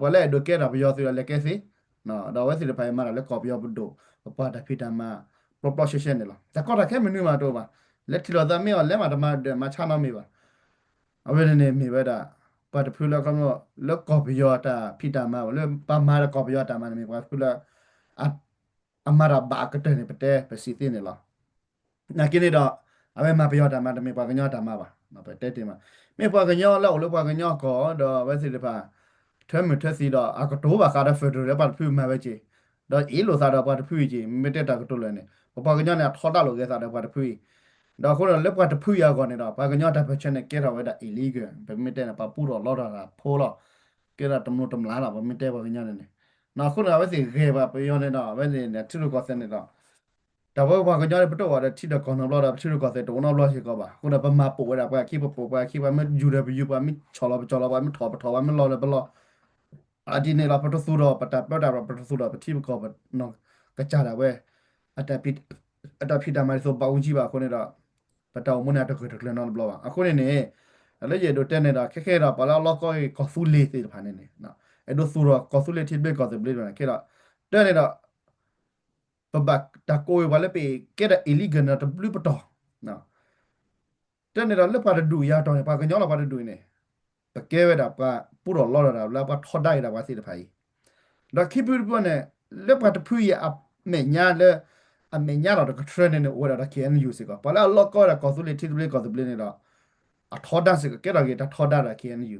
ပှၤလၢအဲၣ်ဒိးကဲဒၣ်ပယီၤသုးဒီးလဲၤကဲသ့, ဒီးအဝဲသ့ၣ်တဖၣ်အံၤမၤတၢ်လၢကီၢ်ပယီၤပဒိၣ် ပပှၤတၢ်ဖံးတၢ်မၤ ပျီပျီရှဲရှဲန့ၣ်လီၤ. တၢ်ကီတၢ်ခဲမနုၤမၤတအိၣ်ဘၣ်, လဲၤထံၣ်လိာ်သးမ့ၢ်အီၤ လဲၤမၤတမၤဒီးမၤဆါနီတမံၤဘၣ်. အဝဲန့ၣ်န့ၣ်မ့ၢ်ဝဲဒၣ် ပှၤတဖုလၢခီဖျိ လၢကီၢ်ပယီၤတၢ်ဖံးတၢ်မၤ လၢပှၤမၤဒီးကီၢ်ပယီၤတၢ်မၤန့ၣ်မ့ၢ်ပှၤတဖုလၢ အမၤတၢ်ဘၣ်အကတၢၢ်န့ၣ် ပတဲပစံးသ့န့ၣ်လီၤ. နာ်က့န့ၣ်ဒီး အဝဲမၤပယီၤတၢ်မၤ တမ့ၢ်ပှၤကညီတၢ်မၤဘၣ်, ပတဲတ့ၢ်မး, မ့ၢ်ပှၤကညီလၢအိၣ်လၢပှၤကညီကီၢ်ဒီးအဝဲသ့ၣ်တဖၣ် ထၢမုၢ်ထၢသံဒီး အကတိၤဘၣ်ဃးဒီး federal လၢပှၤတဖုမၤဝဲက့ၤ, ဒီးအ့ၣ်လိာ်သးဒီးပှၤတဖုအံၤက့ၤ မ့ၢ်တဲတၢ်ကတိၤလၢာ်န့ၣ် ပပှၤကညီန့ၣ် အထီဒါလိာ်က့ၤသးဒီးပှၤတဖုအံၤ, ဒီးအဃိဒီးလၢပှၤတဖုအံၤအဂီၢ်န့ၣ်ဒီး ပှၤကညီတၢ်ပၢၢ်ဆၢန့ၣ် ကဲထီၣ်ဝဲဒၣ် illegal ပမ့ၢ်တဲန့ၣ် ပှၤပူထီၣ်လီထီၣ်တၢ်ဖိလီၤ, ကဲထီၣ်တမျိးတမျာ်လီၤ ပမ့ၢ်တဲပှၤကညီန့ၣ်န့ၣ်, အဃိန့ၣ် အဝဲသ့ၣ်ဂဲၤပှၤပယီၤန့ၣ်ဒီး အဝဲန့ၣ်န့ၣ် ထံရူၢ်ကီၢ်သဲးန့ၣ်ဒီး တၢ်ဝဲပှၤကညီန့ၣ် ပတအိၣ်ဒီးထံဒီးကီၢ်နီတဘျီဒီး ပထံရူၢ်ကီၢ်သဲးတအိၣ်နီတဘျီစ့ၢ်ကီးဘၣ်. အဃိဒီး ပမၤပိာ်ဝဲဒၣ်ပှၤအခံ ပပိာ်ပှၤအခံ, ပှၤမ့ၢ်ယူၤဒီးပယူၤ, ပှၤမ့ၢ်ဆီၣ်လီၤပဆီၣ်လီၤ, ပှၤမ့ၢ်ထီၣ်ပထီၣ်, ပှၤမ့ၢ်လီၤဒီးပလီၤ, အဒ်န့ၣ်လီၤ. ပတသူၣ်ထီၣ်ပတၢ်ပၢတၢ်ပြး, ပတသူၣ်ထီၣ်ပထံပကီၢ်ပနီၢ်ကစၢ်ဒၣ်ဝဲ အတၢ်ဖံးတၢ်မၤဒ်သိးဘၣ်အူကံဘၣ်အဃိန့ၣ်ဒီး ပတၢ်အိၣ်မူန့ၣ် အတဂၢၢ်တကျၢၤနီတဘျီဘၣ်. အဃိန့ၣ်န့ၣ် လၢယအဲၣ်ဒိးတဲန့ၣ်ဒီး ခဲခဲဒီး ပှၤလၢအလီၢ်ကီအံၤကီၢ်သူလ့ၤသ့ၣ်တဖၣ်န့ၣ်န့ၣ် အဲၣ်ဒိးသူၣ်ထီၣ်ကီၢ်သူလ့ၤထံသဘျ့ကီၢ်သဘျ့န့ၣ် ခဲဒီး တၢ်န့ၣ်ဒီး ပဘၣ်တၢ်ကိးဝဲပှၤလၢပကဲဒၣ် illegal န့ၣ်ဒီး တဘျုးပတီၢ် တၢ်န့ၣ်ဒီး လၢပှၤတဒူၣ်ယၤတီၢ်န့ၣ် ပှၤကညီလီၤပှၤတဒူၣ်အံၤန့ၣ် ပကဲဝဲဒၣ်ပှၤပူထီၣ်လီထီၣ်တၢ်လၢပှၤထီဒါက့ၤတၢ်ပှၤသ့ၣ်တဖၣ်အံၤ, ဒီးခံဖုတဖုန့ၣ် လၢပှၤတဖုအံၤအမဲာ်ညါလၢ အမဲာ်ညါလီၤတကထြၢန့ၣ်န့ၣ် အိၣ်ဝဲဒၣ်ဒီး K N U စ့ၢ်ကီး, ပှၤလၢအလီၢ်ကီဝဲဒၣ်ကီၢ်သူလ့ၤထံသဘျ့ကီၢ်သဘျ့န့ၣ်ဒီး အထီဒါစ့ၢ်ကီး ကဲထီၣ်က့ၤတၢ်ထီဒါဒီး K N U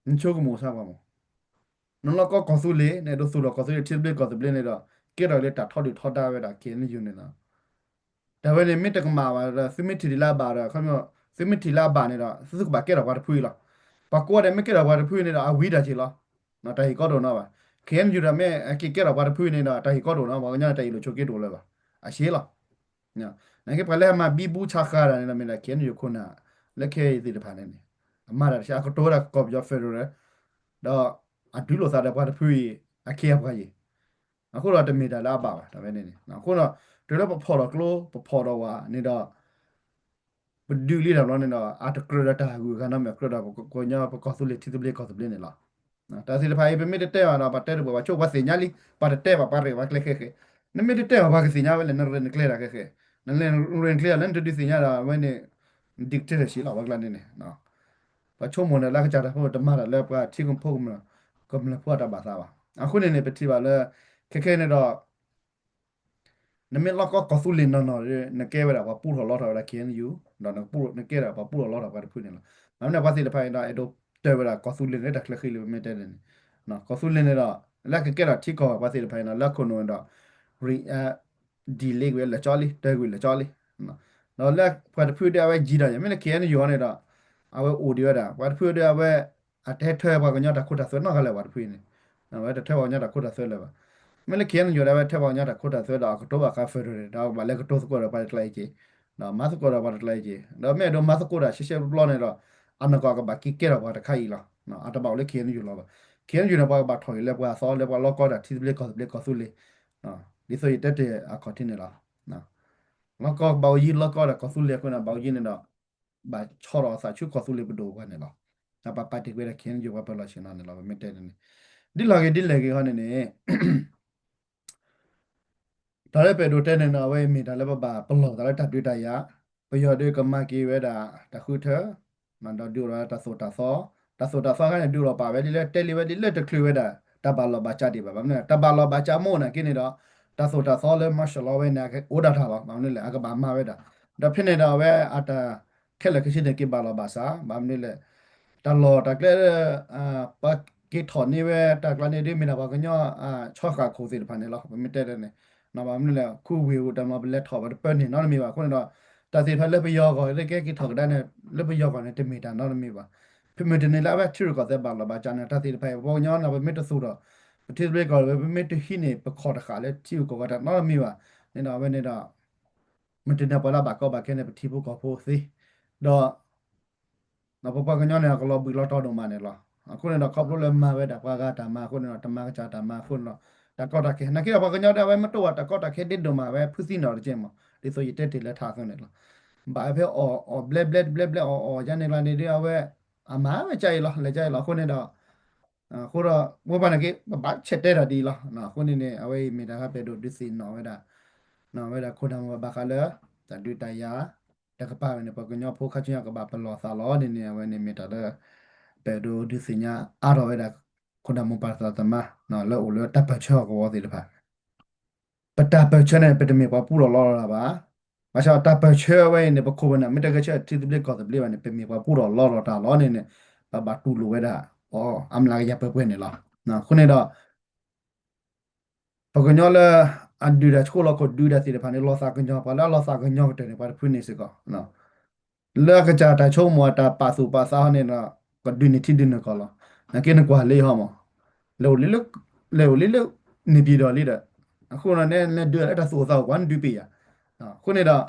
နဆိကမိၣ်ဆၢကွၢ်မး, နလီၢ်ကီကီၢ်သူလ့ၤ နအဲၣ်ဒိးသူၣ်ထီၣ်ကီၢ်သူလ့ၤထံသဘျ့ကီၢ်သဘျ့န့ၣ်ဒီး ကဲထီၣ်လၢတၢ်ထီဒုၣ်ထီဒါဝဲဒၣ် K N U န့ၣ်လီၤ. တၢ်ဝဲန့ၣ်မ့ၢ်တကမၣ်ဘၣ်ဒီး သုမ့ၢ်ထံၣ်ဒံးလၢအဘၣ်ဒီး သုမ့ၢ်ထံၣ်လၢအဘၣ်န့ၣ်ဒီး သုကဘၣ်ကဲထီၣ်ပှၤတဖုအံၤလီၤ. ပှၤကိးဂၤဒဲးမ့ၢ်ကဲထီၣ်ပှၤတဖုန့ၣ်ဒီး အဝံၤတၢ်က့ၤလီၤ. တၢ်ဟ့ၣ်ကီတအိၣ်နီဘၣ်. K N U ဒီးမ့ၢ်က့ၤကဲထီၣ်ပှၤတဖုန့ၣ်ဒီး တၢ်ဟ့ၣ်ကီတအိၣ်နီ, ပှၤကညီန့ၣ် တၢ်အ့ၣ်လိာ်ဆိးက့တအိၣ်လၢၤဘၣ်. အရှဲလီၤ. နာ်က့ပှၤလၢအမၤဘံဘူဆါဃာ်တၢ်န့ၣ်ဒီး မ့ၢ်ဒၣ် K N U ခိၣ်နၢ် လၢခဲအံၤသ့ၣ်တဖၣ်န့ၣ်န့ၣ် အမၤတၢ်တဆံး အကတိၤဝဲဒၣ်ကီၢ်ပယီၤ federal ဒီး အဒုးလိာ်သးဒီးပှၤတဖုအံၤ အခ့အပှၤအံၤ, အဃိဒီးတမ့ၢ်တၢ်လၢအဘၣ်ဘၣ် တၢ်ဝဲန့ၣ်န့ၣ်. အဃိဒီး တုၤလၢပဖီၣ်ထီၣ်ကျိ ပဖီၣ်ထီၣ်ဝဲန့ၣ်ဒီး ပဒုးလံတၢ်ဘျီန့ၣ်ဒီး အတကြၢးဒီးတၢ်ဂုၤအဂၤနီတမံၤ ကြၢးဒီးပကညီ ပကီၢ်သူလ့ၤထံသဘျ့ကီၢ်သဘျ့န့ၣ်လီၤ. တၢ်သ့ၣ်တဖၣ်အံၤ ပမ့ၢ်တတဲဘၣ်ဒီး ပှၤတဲတပှဲၤ ပှၤဆိ ပှၤသ့ၣ်ညါလံ, ပှၤတတဲဘၣ် ပှၤရဲၣ်ပှၤကျဲၤဃဲဃဲ, နမ့ၢ်တတဲဘၣ် ပှၤကသ့ၣ်ညါဝဲလဲၣ် နရဲၣ်နကျဲၤတၢ်ဃဲဃဲ, နလဲၤရဲၣ်နကျဲၤဒီး လၢနတဒုးသ့ၣ်ညါဒီး အဝဲန့ၣ် dictatorship လီၤ ပှၤကျါန့ၣ်န့ၣ် ပှၤဆိကမိၣ်န့ၣ် လၢကစၢ်တၢ်ဖိတမၤတၢ်လၢပှၤထံဖိကမျၢၢ်ဖိအတၢ်ဘၣ်သးဘၣ်. အဃိန့ၣ်န့ၣ် ပထံၣ်ဘၣ်လၢ ခဲခဲန့ၣ်ဒီး နမ့ၢ်လီၢ်ကီကီၢ်သူလ့ၤနီၢ်နီၢ်ဒီး နကဲဝဲဒၣ်ပှၤပူထီၣ်လီထီၣ်ဝဲဒၣ် K N U ဒီးနကဲဒၣ်ပှၤပူထီၣ်လီထီၣ်ပှၤတဖုန့ၣ်လီၤ. မ့ၢ်မနုၤပှၤသ့ၣ်တဖၣ်အံၤဒီး အဲၣ်ဒိးတၢၢ်ဝဲဒၣ်ကီၢ်သူလ့ၤန့ၣ် တၢ်ချၢဃံလံ ပမ့ၢ်တဲန့ၣ်န့ၣ် ကီၢ်သူလ့ၤန့ၣ်ဒီး လၢကကဲထီၣ်ထံကီၢ်ပှၤသ့ၣ်တဖၣ်အံၤဒီး လၢခိၣ်နူာ်ဒီး delay ကွံာ်လၢာ်ကၠီလံ တၢၢ်ကွံာ်လၢာ်ကၠီလံ. ဒီးလၢပှၤတဖုဒီးအဝဲယံၤဒီးယၤ မ့ၢ်လၢ K N U အံၤန့ၣ်ဒီး အဝဲအိၣ်ဒံးဝဲဒၣ် ပှၤတဖုဒီးအဝဲ အတဟဲထၢပှၤကညီတၢ်ခိတၢ်သွဲနီတဂၤလၢၤ ပှၤတဖုအံၤန့ၣ် အဝဲတထၢပှၤကညီတၢ်ခိတၢ်သွဲလၢၤဘၣ်. မ့ၢ်လၢ K N U ဒီးအဝဲထၢပှၤကညီတၢ်ခိတၢ်သွဲဒီး အကတိၤဘၣ်ဃး federal ဒီးကဘၣ်လဲၤကတိၤသကိးဒီးပှၤတကျါအံၤက့ၤ, မၤသကိးဒီးပှၤတကျါအံၤက့ၤ ဒီးမ့ၢ်အဲၣ်ဒိးမၤသကိးတၢ်ရှဲရှဲပျီန့ၣ်ဒီး အနီၢ်ကီၢ်ကဘၣ်က့ၤကဲထီၣ်ပှၤတခါအံၤလီၤ. အတဘၣ်အိၣ်လၢ K N U လီၤဘၣ်. K N U န့ၣ် ပှၤကဘၣ်ထီၣ်က့ၤလၢပှၤအသီလၢပှၤလီၢ်ကီတၢ်ထံသဘျ့ကီၢ်သဘျ့ကီၢ်သူလ့ၤ ဒ်သိးယတဲတ့ၢ်အခီၣ်ထံးန့ၣ်လီၤ. လီၢ်ကီဘၣ်အိၣ်ယံၤ လီၢ်ကီဒီးကီၢ်သူလ့ၤအဃိန့ၣ် ဘၣ်အိၣ်ယံၤန့ၣ်ဒီး ဘၣ်ဆီထီၣ်အသးဆူကီၢ်သူလ့ၤပဒိၣ်ပှၤန့ၣ်လီၤ. တၢ်ပာ်ပာ်တ့ၢ်ကွံာ်ဒီး K N U ပှၤပၢၤလီၢ်ဆ့ၣ်နီၤန့ၣ်လီၤ. ပမ့ၢ်တဲန့ၣ်န့ၣ် ဒ်လဲၣ်ဂ့ၤဒ်လဲၣ်ဂ့ၤဟီန့ၣ်န့ၣ် တၢ်လၢပအဲၣ်ဒိးတဲန့ၣ်န့ၣ် အဝဲအံၤမ့ၢ်တၢ်လၢပဘၣ်ပလီၢ်သးလၢတၢ်ဒုးတၢ်ယၤ, ပယီၤဒီးကမၤက့ၤဝဲဒၣ်တၢ်ဃုထၢ, ဒီးဒုးအိၣ်ဒီးတၢ်သိၣ်တၢ်သီ, တၢ်သိၣ်တၢ်သီခါန့ၣ် ဒုးအိၣ်ပာ်ဝဲဒ်လၢတဲလံဝဲဒ်လၢတချုးဝဲဒၣ် တၢ်ဘၣ်လီၢ်ဘၣ်စးဒံးဘၣ်. ဘၣ်မနုၤလဲၣ် တၢ်ဘၣ်လီၢ်ဘၣ်စးမ့ၢ်အိၣ်နာ်က့န့ၣ်ဒီး တၢ်သိၣ်တၢ်သီလၢ martial law ဝဲန့ၣ် အိၣ်ဒၣ်တၢ်လီၤ. ဘၣ်မနုၤလဲၣ် အကဘၣ်မၤဝဲဒၣ်, ဒီးဖဲန့ၣ်ဒီးအဝဲအတၢ် ခဲလၢာ်ခဲဆ့န့ၣ် က့ၤဘၣ်လီၢ်ဘၣ်စး, ဘၣ်မနုၤလဲၣ် တၢ်လီၢ်တၢ်ကျဲလၢ ပှၤက့ၤထီၣ်န့ၢ်ဝဲတၢ်ကျါန့ၣ် ဒ်မ့ၢ်ဒၣ်ပှၤကညီ ဆီဃာ်ခိၣ်သ့ၣ်တဖၣ်န့ၣ်လီၤ. ပမ့ၢ်တဲဒ်န့ၣ် ဘၣ်မနုၤလဲၣ် ခူဝ့ၢ်အိၣ်တၢ်မၤပလဲၤထီၣ်ပတပၢန့ၢ်နီတမံၤဘၣ်. အဃိန့ၣ်ဒီး တၢ်သ့ၣ်တဖၣ်လၢပယီၤအဂီၢ် လၢကဲက့ၤထီၣ်ကဒါန့ၣ် လၢပယီၤအဂီၢ်န့ၣ် တမ့ၢ်တၢ်နီတမံၤဘၣ်. ဖဲမုၢ်တနံၤလၢအဝဲထံရူၢ်ကီၢ်သဲးဘၣ်လီၢ်ဘၣ်စးန့ၣ် တၢ်သ့ၣ်တဖၣ်အံၤ ပှၤကညီန့ၣ် ပမ့ၢ်တသူၣ်ထီၣ် ပထံသဘျ့ကီၢ် ပမ့ၢ်တဟံးန့ၢ်ပခီၣ်တဃာ်လၢထံဂုၤကီၢ်ဂၤတၢ်နီတမံၤဘၣ်န့ၣ်ဒီး အဝဲန့ၣ်ဒီး မုၢ်တနံၤပှၤလၢအဘၣ်ကီဘၣ်ခဲန့ၣ် ပထံဖိကီၢ်ဖိသ့ ဒီး ပပှၤကညီန့ၣ် အကလီၤဘှံးလီၤတီၤဒိၣ်မးန့ၣ်လီၤ. အဃိန့ၣ်ဒီး ခီဖျိလၢမၤဝဲဒၣ်ပှၤဂၤတၢ်မၤအဃိန့ၣ်ဒီး တမၤကစၢ်တၢ်မၤအဃိန့ၣ်ဒီး တၢ်ကီတၢ်ခဲ နာ်က့ဒီးပှၤကညီဒၣ်ဝဲမ့ၢ်တအိၣ်ဘၣ်တၢ်ကီတၢ်ခဲဒ်ဒိၣ်မးဝဲ ဖုသံနီၣ်တက့ၢ်မး ဒ်သိးယတဲတ့ၢ်လၢထးအသိးန့ၣ်လီၤ. ဘၣ်ဝဲဖဲအီၣ်အီၣ်ဘျဲဘျဲတဘျဲဘျဲအီၣ်အီၣ်ယါန့ၣ်ကျါန့ၣ်ဒီး အဝဲ အမၤဝဲကအံၤလီၤ လဲၤကအံၤလီၤ အဃိန့ၣ်ဒီး အဃိဒီး ဝဲပှၤနာ်က့ ပဘၣ်ဆဲးတဲတၢ်ဒ်အံၤလီၤ. အဃိန့ၣ်န့ၣ် အဝဲအံၤမ့ၢ်တၢ်လၢပအဲၣ်ဒိးဒုးသ့ၣ်နီၣ်ဝဲဒၣ် ဝဲဒၣ်ခိၣ်နၢ်မိၢ်ပၢ်ဘၣ်ဃးလၢ တၢ်ဒုးတၢ်ယၤ တကပၤဝဲန့ၣ် ပှၤကညီဖိခါဆူညါကဘၣ်ပလီၢ်သးလီၤန့ၣ်န့ၣ် အဝဲန့ၣ်မ့ၢ်တၢ်လၢ ပအဲၣ်ဒိးဒုးသ့ၣ်ညါအါထီၣ်ဝဲဒၣ် ခိၣ်နၢ်မိၢ်ပၢ်သရၣ်သမါ လၢအိၣ်လၢတၢ်ပၢၢ်ဆၢအကဝီၤသ့ၣ်တဖၣ် ပတၢ်ပၢၢ်ဆၢန့ၣ် ပတမ့ၢ်ပှၤပူထီၣ်လီထီၣ်တၢ်ဘၣ်. ဘၣ်ဆၣ်တၢ်ပၢၢ်ဆၢဝဲအံၤန့ၣ် ပခိၣ်ပနၢ်မ့ၢ်တဂဲၤဆၢထံသဘျ့ကီၢ်သဘျ့ဘၣ်န့ၣ် ပမ့ၢ်ပှၤပူထီၣ်လီထီၣ်တၢ်လီၤန့ၣ်န့ၣ် ပဘၣ်တူၢ်လိာ်ဝဲဒၣ် အီၤ အမျးကယၤပှဲၤပှဲၤန့ၣ်လီၤ. အဃိန့ၣ်ဒီး ပှၤကညီလၢ အဒုးတၢ်ဆှိလီၤခိၣ်ဒုးတၢ်သ့ၣ်တဖၣ်န့ၣ် လီၤသးကညီၤ ပှၤလၢအလီၤသးကညီၤကတၢၢ်န့ၣ် ပှၤတဖုန့ၣ်စ့ၢ်ကီး လၢအကစၢ်တၢ်ဆိကမိၣ်အတၢ်ပာ်သူၣ်ပာ်သးဟီန့ၣ်ဒီး ကဒုးန့ၢ်ထံဒုးန့ၢ်ကီၢ်လီၤ. နာ်က့နကွၢ်လၢဟီမး လဲၤအိၣ်လံလၢ လဲၤအိၣ်လံလၢ န့ၣ်ပၠံၣ်တီၣ်လံဒီး အဃိန့ၣ် နဒုးလၢတၢ်သူၣ်အိၣ်သးအိၣ်ကွၢ်နဒုးပ့ၤယၤ. အဃိန့ၣ်ဒီး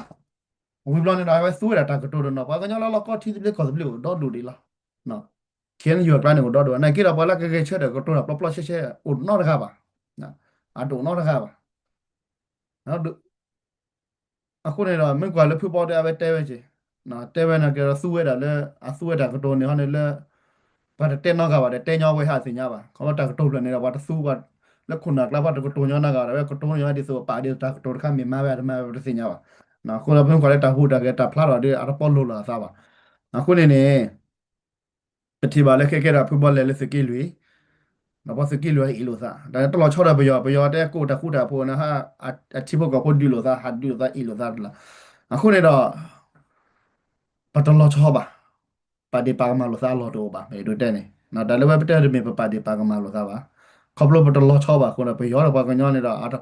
ဝံၤဘျီန့ၣ်ဒီး အဝဲသူဝဲဒၣ်တၢ်ကတိၤတနီၤ ပှၤကညီလၢလီၢ်ကီထံသဘျ့ကီၢ်သဘျ့အိၣ်ဒီဒူၣ်ဒံးလီၤ. ခ့ၣ်အဲၣ်ယူၣ်အကျါန့ၣ်အိၣ်ဒီဒူၣ် နာ်က့ဒီးပှၤလၢကဂဲၤဆၢထၢၣ်ကတိၤတၢ်ပျီပျီဆှဲဆှဲအိၣ်နီတဂၤဘၣ်. အဒိၣ်နီတဂၤဘၣ်. အဃိန့ၣ်ဒီး မ့ၢ်ကွၢ်လၢဖုဘီဒီး အဝဲတဲဝဲက့ၤ တဲဝဲနာ်က့ဒီး သူဝဲဒၣ်လၢ အသူဝဲတၢ်ကတိၤန့ၣ်ဟီန့ၣ်လၢ ပှၤတတဲနီတဂၤဘၣ်ဒီး တဲညီဝဲဟးသ့ၣ်ညါဘၣ်. ခီဖျိတၢ်ကတိၤဖျၢၣ်န့ၣ်ဒီး ပှၤတသူ လၢခိၣ်နၢ်ကျါ ပှၤတကတိၤညီနီတဂၤဒီး အဝဲကတိၤညီဒ်သိးပာ်ဒ်သိးတၢ်ကတိၤတခါ မ့ၢ်မၤဝဲတမၤဝဲ ပတသ့ၣ်ညါဘၣ်. အဃိဒီး မ့ၢ်ကွၢ်လၢတၢ်ဟူးတၢ်ဂဲၤတၢ်ဖျါထီၣ်ဒီး အတပီလိၤလိာ်အသးဘၣ်. အဃိန့ၣ်န့ၣ် ပထံၣ်ဘၣ်လၢခဲကဲဒီး ဖုဘီလဲၤလၢသုးက့လွံၢ် ဒီးပှၤသုးက့လွံၢ်အံၣ်လိာ်သး တၢ်တလီၤဆီဒီးပယီၤ ပယီၤတဲကိးတၢ်ဃူတၢ်ဖိးန့ၣ် အထံဖိကီၢ်ဖိဒုးလိာ်သး ဟးဒုးလိာ်သးအံၣ်လိာ်သးလီၤ. အဃိန့ၣ်ဒီး ပတလီၤဆီဘၣ်. ပာ်ဒ့ၣ်ပာ်ကမၣ်လိာ်သးအလီၢ်တအိၣ်ဘၣ် ပအဲၣ်ဒိးတဲန့ၣ် တၢ်လၢဝဲပတဲတမ့ၢ်ပပာ်ဒ့ၣ်ပာ်ကမၣ်လိာ်သးဘၣ်. ခီဖျိပတလီၤဆီဘၣ်အဃိဒီး ပယီၤဒီးပှၤကညီန့ၣ်ဒီး အတ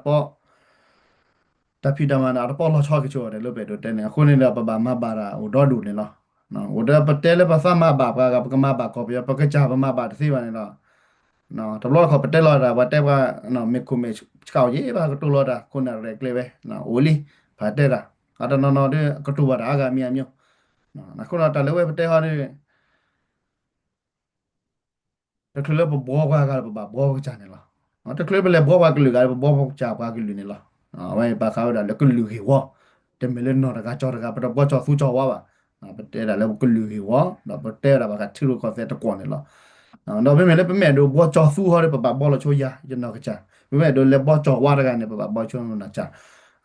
ပီ တၢ်ဖံးတၢ်မၤန့ၣ် အတပီလီၤဆီက့ၤဆိဒီး လၢပအဲၣ်ဒိးတဲန့ၣ် အဃိန့ၣ်ဒီး ပဘၣ်မၤဘၣ်တၢ်အိၣ်ဒီဒူၣ်န့ၣ်လီၤ. အိၣ်ဒီးပတဲလၢပသးမၤဘၣ်ပှၤဂၤ ပကမၤဘၣ်ကီၢ်ပယီၤ ပကစၢ်ပမၤဘၣ်တသ့ဘၣ်န့ၣ်ဒီး တဘျီတခီၣ်ပတဲလီၤတၢ် ပှၤတဲပှၤ မ့ၢ်ခိၣ်မ့ၢ်ဆှၢအိၣ်ယဲၢ်ဘၣ်ကတိၤလီၤတၢ် ခိၣ်နၢ်ရဲၣ်ကျဲၤဝဲ အိၣ်လံ ပှၤတဲတၢ် အတနီၤနီၤဒီး ကတိၤဘၣ်တၢ်အါဂၤမံၤအမျိုး အဃိဒီးတၢ်လၢဝဲပတဲဟီဒီး တချုးလၢပဘှီပှၤဂၤလၢပဘၣ်ဘှီပကစၢ်န့ၣ်လီၤ. တချုးလၢပလဲၤဘှီပှၤကလုာ်ဂၤလၢပဘှီပကစၢ်ပှၤကလုာ်န့ၣ်လီၤ. အဝဲဘၣ်ဃးဝဲဒၣ်လၢကလုာ်ဂ့ၢ်ဝီ, တမ့ၢ်လၢနီၢ်တဂၤကၠီတဂၤ ပတဘှီကၠီသူကၠီဝါဘၣ်. ပတဲဒၣ်လၢပကလုာ်ဂ့ၢ်ဝီ, ဒီးပတဲဝဲဒၣ်ဘၣ်ဃးထံရူၢ်ကီၢ်သဲးတကွီၢ်န့ၣ်လီၤ. ဒီးမ့မ့ၢ်လၢပမ့ၢ်အဲၣ်ဒိးဘှီကၠီသူဟီဒီး ပဘၣ်ဘှီလီၤဆိယၤ ယနီၢ်ကစၢ်, ပမ့ၢ်အဲၣ်ဒိးလဲၤဘှီကၠီဝါတဂၤန့ၣ် ပဘၣ်ဘှီဆိနီၢ်ကစၢ်.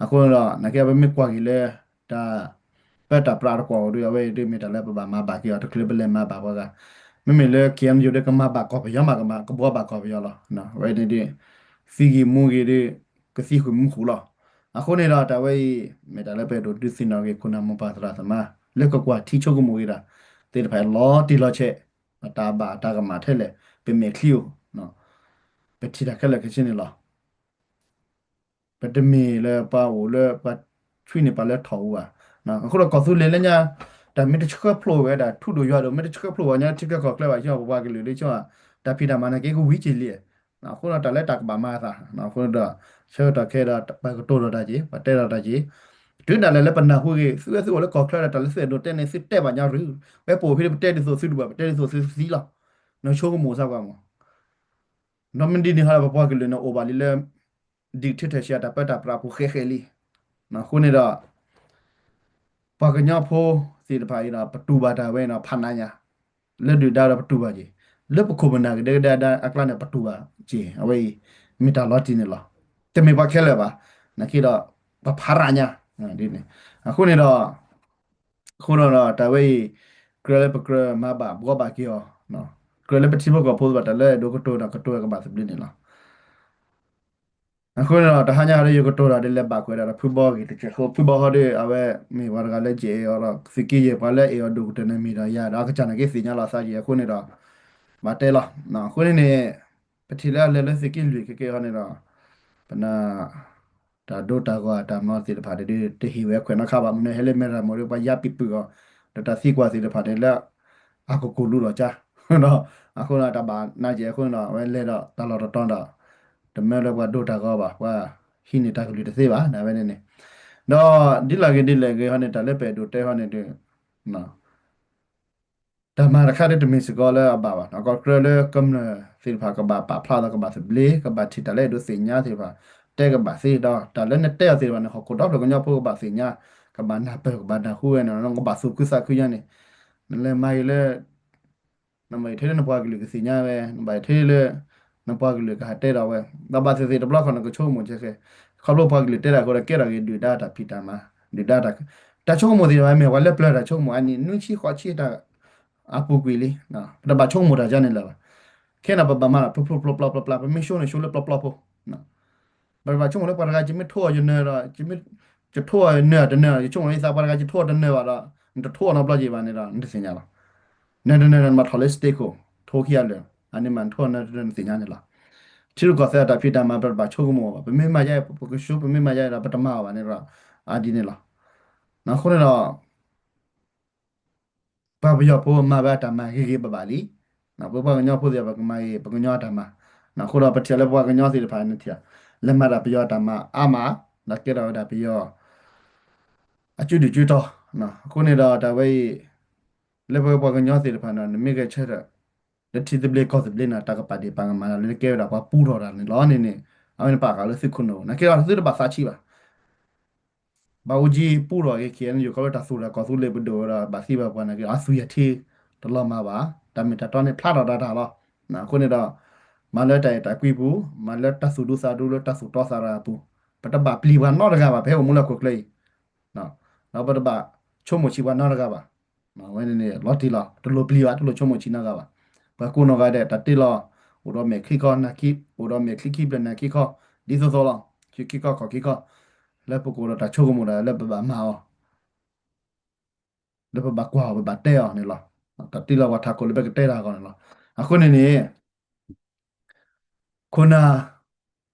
အဃိဒီး နာ်က့ပမ့ၢ်ကွၢ်က့ၤလၢ တၢ် ပၢတၢ်ပြးတကွီၢ်အီၤဒီး အဝဲအံၤဒ်မ့ၢ်တၢ်လၢပဘၣ်မၤဘၣ်က့ၤအီၤ တချုးပလဲၤမၤဘၣ်ပှၤဂၤ, မ့မ့ၢ်လၢ ခ့ၣ်အဲၣ်ယူၣ် ဒီးကမၤဘၣ်ကီၢ်ပယီၤမး ကဘှီဘၣ်ကီၢ်ပယီၤလီၤ. အဝဲန့ၣ်ဒ် သံဂ့ၤမူဂ့ၤဒီး ကသံဃုာ်မူဃုာ်လီၤ. အဃိန့ၣ်ဒီး တၢ်ဝဲအံၤ မ့ၢ်တၢ်လၢပအဲၣ်ဒိးဒုးသ့ၣ်နီၣ်က့ၤ ခိၣ်နၢ်မိၢ်ပၢ်သရၣ်သမါ လၢကကွၢ်ထံဆိကမိၣ်က့ၤတၢ် သ့ၣ်တဖၣ်လီၤတံၢ်လီၤဆဲး, ပတၢ်ဘၣ်တၢ်ကမၣ်ထဲလဲၣ်, ပမဲာ်ချံအိၣ်, ပထံၣ်တၢ်ခဲလၢာ်ခဲဆ့န့ၣ်လီၤ. ပတမ့ၢ်လၢပှၤအိၣ်လၢပှၤဆွံန့ၢ်ပှၤလၢထီၣ်အူဘၣ်. အဃိဒီးကီၢ်သူလ့ၤလၢညါ တၢ်မ့ၢ်တဆှၢဖျိးဝဲဒၣ် ထူဒိၣ်ယွၤဒိၣ် မ့ၢ်တဆှၢဖျိးဝဲညါထံချၢကီၢ်ချၢဘၣ် ဆၢပပှၤကလုာ်လၢဆၢ တၢ်ဖံးတၢ်မၤနာ်က့ကဝံၤက့ၤလံ. အဃိဒီးတၢ်လၢတၢ်ကဘၣ်မၤအသး အဃိဒီး ဆၢကတီၢ်ခဲဒီး ပှၤကတိၤထီၣ်တၢ်က့ၤ ပှၤတဲထီၣ်တၢ်က့ၤ တုၤဒၣ်လဲာ်လၢပနၢ်ဟူက့ၤ သုဝဲသုအိၣ်လၢကီၢ်ချၢဒီး တၢ်လၢသုအဲၣ်ဒိးတဲန့ၣ် သုတဲဘၣ်ညါရူၤ ဝဲပအိၣ်ဖဲန့ၣ် ပတဲဒ်သိးသုတဘၣ် ပတဲဒ်သိးသုသံလီၤ. နဆိကမိၣ်စၢ်ပှၤမး ဒီးမ့ၢ်ဒ်န့ၣ်ဟီဒီး ပပှၤကလုာ်န့ၣ် အိၣ်ဘၣ်လံလၢ dictatorship တၢ်ပၢတၢ်ပြးအပူၤဃဲးဃဲးလံ. အဃိန့ၣ်ဒီး ပှၤကညီဖိသ့ၣ်တဖၣ်အံၤဒီး ပတူၢ်ဘၣ်တၢ်ဝဲဒီး ဖးနးညါ လၢဒုၣ်ဒါဒီးပတူၢ်ဘၣ်က့ၤ လၢပခိၣ်ပနၢ်ကဒဲကဒဲအကျါန့ၣ် ပတူၢ်ဘၣ်က့ၤ အဝဲအံၤ မ့ၢ်တၢ်လီၤတံၢ်န့ၣ်လီၤ. တမ့ၢ်ပှၤခဲလၢာ်ဘၣ် နာ်က့ဒီး ပဖးရၣ်ညါ ဒ်န့ၣ် အဃိန့ၣ်ဒီး အဃိဒီး တၢ်ဝဲအံၤ ကြၢးလၢပကြၢးမၤဘၣ်ဘှီဘၣ်က့ၤအီၤ, ကြၢးလၢပထံဖိကီၢ်ဖိသ့ၣ်တဖၣ် တၢ်လၢအဲၣ်ဒိးကတိၤဒီးကတိၤဝဲကဘၣ်သဘျ့န့ၣ်လီၤ. အဃိန့ၣ်ဒီး တဟါညါဒီး ယကတိၤတၢ်ဒ်လဲၣ်ဘၣ်ကွဲးဒၣ်ဒီးဖုဘီဂ့ၤတကဲးဃိ ဖုဘီဟီဒီး အဝဲမ့ၢ်ပှၤတဂၤလၢယအဲၣ်အီၤဒီး သုးက့ယဲၢ်ပှၤလၢအဲၣ်အီၤဒိၣ်ကတၢၢ်န့ၣ်မ့ၢ်ဒီးယၤဒီး အကစၢ်နာ်က့သ့ၣ်ညါလီၤအသးက့ၤ အဃိန့ၣ်ဒီး ဘၣ်တဲလီၤ. အဃိန့ၣ်န့ၣ် ပထံၣ်လၢအလဲၤလၢသုးက့လွံၢ်ခဲကဲဟီန့ၣ်ဒီး ပနၢ် တၢ်ဒိတၢ်ဂီၤအတၢ်မၤသ့ၣ်တဖၣ်ဒီး တဟ့ၣ်ဝဲခွဲးနီၣ်ခါဘၣ် မနုၤဟဲလၢမဲၢ်ရမိၢ်ဒီး ပှၤယါပံာ်ပုၢ်အီၤ ဒီးတၢ်သံကွၢ်သ့ၣ်တဖၣ်န့ၣ်လၢ အကကိၢ်လူလီၤကါ ဒီး အဃိန့ၣ် တၢ်ဘၣ်နာ်က့ၤအဃိန့ၣ်ဒီး အဝဲလဲၤဒီးတၢ်လီၢ်တတီၤဒီး တမၢလၢပှၤဒိတၢ်ဂီၤဘၣ် ပှၤဟံးန့ၢ်တၢ်ကလုၢ်တသ့ဘၣ် ဒ်ဝဲန့ၣ်န့ၣ် ဒီးဒ်လဲၣ်ဂ့ၤဒ်လဲၣ်ဂ့ၤဟီန့ၣ် တၢ်လၢပအဲၣ်ဒိးတဲဟီန့ၣ်ဒီး တၢ်မၤတခါဒ်တမ့ၢ်စ့ၢ်ကီးလၢအဘၣ်ဘၣ်, ကီၢ်ကြၢးလၢကမျၢၢ်သ့ၣ်တဖၣ်ကဘၣ်ပာ်ဖျါဒီးကဘၣ်သဘျ့ ကဘၣ်ထံၣ်တၢ်လၢအဲၣ်ဒိးသ့ၣ်ညါသ့ၣ်တဖၣ် တဲကဘၣ်သ့ဒီး တၢ်လၢနတဲအီၤသ့ၣ်တဖၣ်န့ၣ် ဟီၣ်ခိၣ်ဒီဖျၢၣ်ကညီဖိကဘၣ်သ့ၣ်ညါ ကဘၣ်နၢ်ပၢၢ် ကဘၣ်နၢ်ဟူဝဲန့ၣ် ကဘၣ်သူၣ်ခုသးခုညါန့ၣ် နလဲၤမၤအံၤလၢ နဘၣ်ယိၣ်ထဲလၢနပှၤကလုာ်ကသ့ၣ်ညါဝဲ နဘၣ်ယိၣ်ထဲလၢ နပှၤကလုာ်ကဟးတဲဒီးဝဲ ဒီးဘၣ်သ့ၣ်သ့ၣ်တဘျီခီၣ်နကဆိကမိၣ်ကဲခဲ ခီဖျိပှၤကလုာ်တဲတၢ်အဃိဒီးကဲထီၣ်က့ၤဒုၣ်ဒါတၢ်ဖံးတၢ်မၤ ဒုၣ်ဒါတၢ် တၢ်ဆိကမိၣ်သ့ၣ်တဖၣ်မ့ၢ်ပှၤလၢပျၢၤတၢ်ဆိကမိၣ်အနံၣ် နွံဆံဃိးဆံတၢ် အပူၤကွံာ်လံ ပတဘၣ်ဆိကမိၣ်တၢ်ဒ်န့ၣ်လၢၤဘၣ်. ခဲအံၤန့ၣ် ပဘၣ်မၤတၢ်ဖျိဖျိဖျိဖျိဖျိဖျိ ပမ့ၢ်ဆိန့ၣ်ဆိလၢဖျိဖျိဖိ ပဘၣ်ဆိကမိၣ်လၢပှၤတဂၤ ယမ့ၢ်ထိအီၤယနၢၤဒီး ယထိအီၤယနၢၤတနၢၤဒီး ယဆိကမိၣ်လၢယသးပှၤတဂၤ ယထိအီၤတနၢၤဘၣ်ဒီး နတထိအီၤနီတဘျီက့ၤဘၣ်န့ၣ်ဒီး နတသ့ၣ်ညါလီၤ. နၢၤတနၢၤဒီးနဘၣ်ထီၣ်လၢ stage ခိၣ် ထိခံဂၤလၢာ် အန့ၣ်မးနထိအီၤနၢၤတနၢၤနသ့ၣ်ညါန့ၣ်လီၤ. ထံရူၢ်ကီၢ်သဲးအတၢ်ဖံးတၢ်မၤ ပတဘၣ်ဆိကမိၣ်ဘၣ် ပမ့ၢ်မၤယါ ပကဆှိ ပမ့ၢ်မၤယါဒီး ပတမၤအီၤဘၣ်န့ၣ်ဒီး အဒ်န့ၣ်လီၤ. အဃိန့ၣ်ဒီး ပှၤပယီၤဖိမၤဝဲအတၢ်မၤဂ့ၤဂ့ၤဘၣ်ဘၣ်လံ. ပပှၤကညီဖိသ့ၣ်တဖၣ်ကမၤဂ့ၤ ပကညီအတၢ်မၤ. အဃိဒီးပထံၣ်လၢပှၤကညီသ့ၣ်တဖၣ်န့ၣ်ထံၣ် လဲၤမၤတၢ်ပယီၤအတၢ်မၤအါမး ဒီးကဲထီၣ်ဝဲဒၣ်ပယီၤ အစုဒုၣ်စုတီၤ. အဃိန့ၣ်ဒီးတၢ်ဝဲအံၤ လၢပဝဲပှၤကညီသ့ၣ်တဖၣ်န့ၣ် နမ့ၢ်ဂဲၤဆၢထၢၣ် လၢထံသဘျ့ကီၢ်သဘျ့န့ၣ် တၢ်ကပာ်ဒ့ၣ်ပာ်ကမၣ်လၢနကဲဝဲဒၣ်ပှၤပူထီၣ်တၢ်န့ၣ်လီၤန့ၣ်န့ၣ် အဝဲန့ၣ်ပာ်ဃာ်လၢသုခိၣ်နူာ် နာ်က့ဒီးသုတဘၣ်သးဆံးဘၣ် ဘၣ်အူကၠံပူထီၣ်က့ၤ ခ့ၣ်အဲၣ်ယူၣ် ခီဖျိတၢ်သူၣ်တၢ်ကီၢ်သူလ့ၤပဒိၣ်ဝဲဒီး ဘၣ်သံဘၣ်ပှၢ်နာ်က့ အသွံၣ်အထံတလီၤမၢ်ဘၣ်, တၢ်မ့ၢ်တၢ်တီန့ၣ်ဖျါထီၣ်ဒၣ်တၢ်လီၤ. အဃိန့ၣ်ဒီး မၤလၢတၢ်အဲၣ်တၢ်ကွံပူၤ, မၤလၢတၢ်သူၣ်ဒူသးဒူလၢတၢ်သူၣ်တီသးရၤအပူၤ, ပတဘၣ်ပျံၤပှၤနီတဂၤဘၣ် ပဟဲအိၣ်မူလၢဟီၣ်ခိၣ်ချၢအံၤ, ဒီးပတဘၣ်ဆိကမိၣ်ဆံးပှၤနီတဂၤဘၣ်. အဝဲန့ၣ်န့ၣ် လီၤတံၢ်လီၤ, တလိၣ်ပျံၤဘၣ်, တလိၣ်ဆိကမိၣ်ဆံးနီတဂၤဘၣ်. ပှၤကိးနီၢ်ဂၤဒဲး တၢ်တ့လီၤ, အိၣ်ဒီးမဲာ်ချံခီ, အိၣ်ဒီးမဲာ်ချံခံဖျၢၣ်နၢ်ခံခီ, ဒ်သိးသိးလီၤ, ဆံခံခီခီၣ်ခံခီ, လၢပကအိၣ်ဒီးတၢ်ဆိကမိၣ်ဒီး လၢပဘၣ်မၤအီၤ လၢပဘၣ်ကွၢ်အီၤ ပဘၣ်တဲအီၤန့ၣ်လီၤ. တၢ်တ့လီၤပှၤထးခိၣ်လၢပကတဲတၢ်အဂီၢ်န့ၣ်လီၤ. အဃိန့ၣ်န့ၣ် ခိၣ်နၢ်,